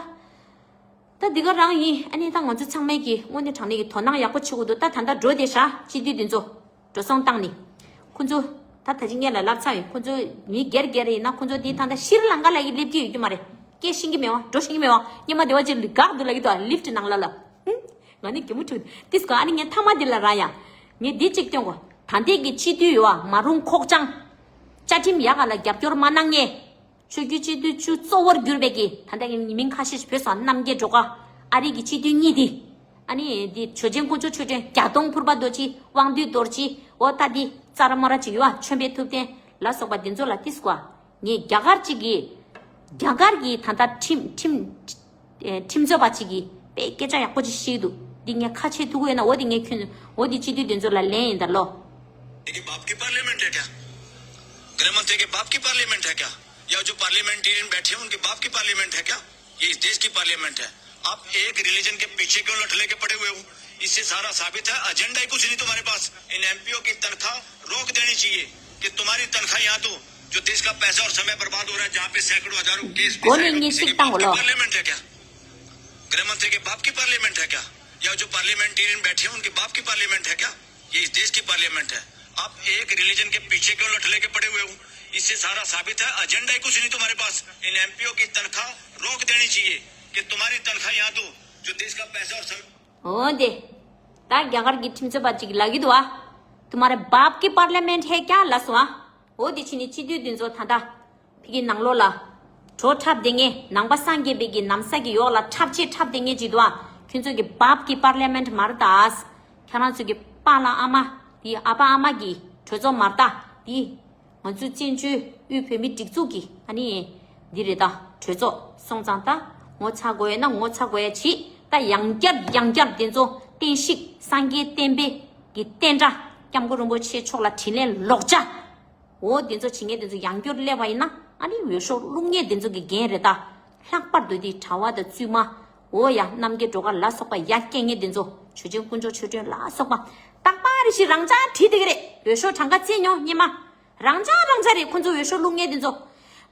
ད་འདི་ག་རང་ཡིན། ཨ་ནི་ད་ང་ཚོ་ཚང་མས་ཀྱི་དངོས་གནས་དྲང་གནས་ཀྱི་དོ་སྣང་ཡག་པོ་བྱེད་དགོས་འདུག་ད་ད་ལྟ་འགྲོ་བསྡད་ཤག་སྤྱི་འཐུས་འདི་ཚོ་འགྲོ་སོང་བཏང་ནས། ཁོ་ཚོ་ད་ད་ཅི་སྔོན་ལ་ལབ་ཚར་ཡོད། ཁོ་ཚོ་མི་སྒེར་སྒེར་ཡིན་ན། ཁོ་ཚོ་འདི་ད་ལྟ་ཤྲི་ལང་ཀ་ལ་ཡི་སླེབས་ཀྱི་ཡོད་རྒྱུ་མ་རེད། སྐད་ཤེས་ཀྱི་མེད་པ། འགྲོ་ཤེས་ཀྱི་མེད་པ། སྔོན་མ་སྡེ་བ་ཅིག་ལ་བཀག་འདུག་ལབ་ཀྱི་འདུག་ལིཕ་ཊི་ནང་ལ་ལ། ཧུམ། ང་ནི་གད་མོ་འཁྲུགས་ཏིས་གོ་ཨ་ནི་ངས་མཐའ་མ་འདི་ལ་ར་ཡ། ངས་འདི་གཅིག་སྟོན་གོ་ད་ལྟའི་གི་སྤྱི་འཐུས་ཡོད་བ། མ་རུང་ཁོག་ཅང་། བཅའ་ཁྲིམས་ཡག་ག་ལ་རྒྱབ་སྐྱོར་མ་གནང་མཁན། ཆོས་བརྒྱུད་སྤྱི་འཐུས་བཅུ་གཙོ་བོར་གྱུར་པའི་གི་ད་ལྟ་གི་མིང་ཁ་ཤས་ཤིག་བོད་སོང་། རྣམ་རྒྱལ་སྒྲོལ་དཀར། ཨ་རི་གི་སྤྱི་འཐུས་གཉིས་དེ། ཨ་ནི་འདི་ཇོ་ཆེན་དཀོན་མཆོག་མཆོད་སྤྲིན། བརྒྱ་སྟོང་ཕུར་པ་རྡོ་རྗེ། དབང་འདུས་རྡོ་རྗེ། འོ་ད་འདི་ཙ་ར་མོ་ར་ཅིག་ཡོད་ཨ། ཆོམ་པའི་ཐུབ་བསྟན་ལ་སོགས་པ་འདི་ཚོ་ལ་ཏིས་གོ་ཨ། ངས་རྒྱ་གར་གཅིག་གི། རྒྱ་གར་གྱི་ད་ལྟ་ཁྲིམས་ཁྲིམས། ཨེ། ཁྲིམས་རྩོད་པ་གཅིག་གིས་དཔེ་སྐད་ཆ་ཡག་པོ་ཅིག་བཤད་འདུག་འདི་ངས་ཁ་ཕྱེ་ཐུབ་ཀྱི་ཡོད་ན། འོ་འདི་ངས་ཁྱོན། འོ་འདི་སྤྱི་འཐུས་འདི་ཚོ་ལ་ལན་ཡིན་ད་ལོ། देखिए, बाप की पार्लियामेंट है क्या? गृह मंत्री के बाप की पार्लियामेंट है क्या? या जो पार्लियामेंटेरियन बैठे हैं, उनके बाप की पार्लियामेंट है क्या? ये इस देश की पार्लियामेंट है। आप एक रिलीजन के पीछे क्यों लटले के पड़े हुए हो? इससे सारा साबित है, एजेंडा ही कुछ नहीं तुम्हारे पास। इन एमपीओ की तनख्वाह रोक देनी चाहिए कि तुम्हारी तनख्वाह यहाँ दो। जो देश का पैसा और समय बर्बाद हो रहा है, जहाँ पे सैकड़ों हजारों केस भी गोली साइड हो, किसी की निश्चित बाप की बोलो। पार्लियामेंट है क्या? गृह मंत्री के बाप की पार्लियामेंट है क्या? या जो पार्लियामेंटेरियन बैठे हैं, उनके बाप की पार्लियामेंट है क्या? ये इस देश की पार्लियामेंट है। आप एक रिलीजन के पीछे क्यों लटले के पड़े हुए हो? इससे सारा साबित है, एजेंडा ही कुछ नहीं तुम्हारे पास। इन एमपीओ की तनख्वाह रोक देनी चाहिए कि तुम्हारी तनख्वाह यहाँ दो, जो देश का पैसा और समय ओंदे། ད་རྒྱ་གར་གྱི་ཁྲིམས་རྩོད་པ་ཅིག་ལབ་ཀྱི་འདུག་ཨ། तुम्हारे बाप की पार्लियामेंट है क्या ལབ་སོང་ཨ། འོ་དེ་ཕྱི་ནས་སྤྱི་འཐུས་འདི་ཚོ་ད་ལྟ་ཕ་གི་ནང་ལོགས་ལ་བྲོ་འཁྲབ་བསྡད་མཁན། ནང་པ་སངས་རྒྱས་པའི་གི་ནམ་ས་གི་འོག་ལ་འཁྲབ་ཆས་འཁྲབ་བསྡད་མཁན་ཅིག་འདུག་ཨ། ཁྱོད་ཚོ་གི་बाप की पार्लियामेंट མ་རེད་ད། ཁྱེད་རང་ཚོ་གི་པཱ་ལགས་ཨ་མ་དེ། ཨ་ཕ་ཨ་མ་གི་གྲོས་ཚོགས་མ་རེད་ད་དེ། ང་ཚོའི་བཙན་བྱོལ་དབུས་བོད་མིའི་སྒྲིག་འཛུགས་ཀྱི་ཨ་ནི་འདི་རེད་ད། གྲོས་ཚོགས་སོང་ཙང་ད་ངོ་ཚ་དགོས་ཡ་ན་ངོ་ཚ་དགོས་ཡ་བྱེད། ད་ཡང་བསྐྱར་ཡང་བསྐྱར་དེ་ཚོ་བསྟན་བཤིག་སངས་རྒྱས་བསྟན་པའི་གི་བསྟན་དགྲ་སྐྱབས་མགོན་རིན་པོ་ཆེ་མཆོག་ལ་དྲིན་ལན་ལོག་བྱ། འོ་དེ་ཚོ་བྱེད་མཁན་དེ་ཚོ་ཡང་བསྐྱར་སླེབས་པ་ཡིན་ན་ཨ་ནི་འོས་ཤོག་བླུག་མཁན་དེ་ཚོ་གི་འགན་རེད་ད། ལྷག་པར་དུ་དེ་གྲྭ་བ་དང་བཙུན་མ། འོ་ཡ་རྣམ་རྒྱལ་སྒྲོལ་དཀར་ལ་སོགས་པ་ཡ་སྐད་ངན་དེ་ཚོ། ཆོས་རྒྱལ་དཀོན་མཆོག་ཆོས་སྒྲོན་ལ་སོགས་པ། རྟག་པར་རེ་ཞིག་རང་འཇགས་བྲིས་བསྡད་ཀྱི་རེད། འོས་ཤོག་གྲངས་ཀ་བརྩིས་མྱོང་སྙེ་མ། རང་འཇགས་རང་འཇགས་རེད་ཁོ་ཚོ་འོས་ཤོག་བླུག་མཁན་དེ་ཚོ།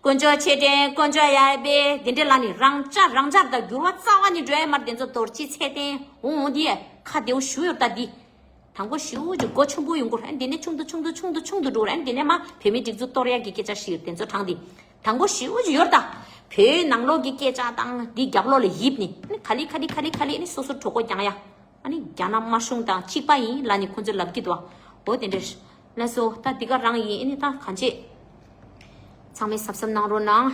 དཀོན་མཆོག་ཆེ་དྲན་དཀོན་མཆོག་ཡ་པེ་དེ་འདྲ་ལ་ནི་རང་འཇགས་རང་འཇགས་དང་འགྱུར་བ་རྩ་བ་ནས་འགྲོ་ཡ་མར་དེ་ཚོ་དོར་ཅི་ཚེ་བརྟན་འོང་འོང་དེ་ཁ་བདེའུ་ཞུ་ཡོད་ད་འདི། དང་པོ་ཞུ་ཅིག་སྒོ་ཆུང་པོ་ཡོང་གི་རེད། དེ་ནས་ཆུང་དུ་ཆུང་དུ་ཆུང་དུ་ཆུང་དུ་འགྲོ་རེད། དེ་ནས་མ་བོད་མི་སྒྲིག་འཛུགས་གཏོར་ཡ་གི་སྐད་ཆ་ཞིག་དེ་ཚོ་དྲངས་ཏེ། དང་པོ་ཞུ་ཅིག་ཡོད་ད། བོད་ནང་ལོགས་ཀྱི་སྐད་ཆ་དང་འདི་རྒྱབ་ལོགས་ལ་ཡིབ་ནས་ཨ་ནི་ག་ལེ་ག་ལེ་ག་ལེ་ག་ལེ་ཨ་ནི་སོ་སོར་གྲོད་ཁོག་རྒྱང་ཡ། ཨ་ནི་རྒྱ་ནག་དམར་གཞུང་དང་གཅིག་པ་ཡིན་ལབ་ནས་ཁོ་ཚོས་ལབ་ཀྱི་འདུག་འོ་དེ་འདྲ། ལགས་སོ་ད་འདི་ག་རང་ཡིན། ཨ་ནི་ད་གང་བྱེད། ཚང་མས་གཟབ་གཟབ་གནང་རོགས་གནང་།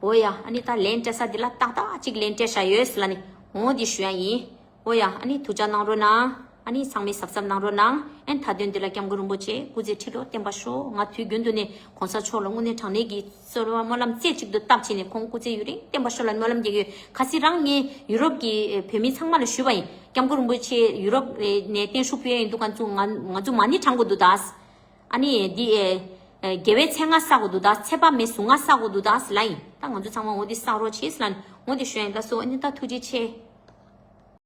འོ་ཡ་ཨ་ནི་ད་ལན་སྤྲད་ས་འདི་ལ་ཏག་ཏག་ཅིག་ལན་སྤྲད་བཞག་ཡོད་ལབ་ནས་འོ་འདི་ཞུ་ཡ་ཡིན། འོ་ཡ་ཨ་ནི་ཐུགས་ཅག་གནང་རོགས་གནང་། ཨ་ནི་ཚང་མས་གཟབ་གཟབ་གནང་རོགས་གནང་། ཨ་ནི་མཐའ་དོན་འདི་ལ་སྐྱབས་མགོན་རིན་པོ་ཆེ་སྐུ་ཚེ་ཁྲི་ལོ་བརྟན་པར་ཤོག་ང་དུས་རྒྱུན་དུ་ནས་གོང་ས་མཆོག་ལ་དངོས་གནས་དྲང་གནས་ཀྱི་གསོལ་བ་སྨོན་ལམ་རྩེ་གཅིག་ཏུ་བཏབ་བྱས་ནས་ཁོང་སྐུ་ཚེ་ཡུན་རིང་བརྟན་པར་ཤོག་ལ་སྨོན་ལམ་རྒྱག་གི་ཡོད། ཁ་སང་རང་ངས་ཡུ་རོབ་ཀྱི་བོད་མི་ཚང་མ་ལ་ཞུས་པ་ཡིན། སྐྱབས་མགོན་རིན་པོ་ཆེ་ཡུ་རོབ་ནས་བརྟན་བཞུགས་ཕུལ་ཡ་ཡིན་འདུག་ང་ཚོ་ང་ང་ཚོ་མ་ཎི་བགྲང་དགོས་འདུག་ད། ཨ་ནི་འདི་ཨེ་ཨེ་དགེ་བའི་ཚེ་ལྔ་བསགས་དགོས་འདུག་ད། ཚེ་དཔག་མེད་གཟུངས་སྔགས་བསགས་དགོས་འདུག་ད་ཟེར་ལབ་ཡིན། ད་ང་ཚོ་ཚང་མ་འོ་འདི་བསགས་རོགས་བྱེད་ཟེར་ལབ་ནས་འོ་འདི་ཞུ་ཡ་ཡིན། ད་སོ་ཨ་ནི་ད་ཐུགས་རྗེ་ཆེ།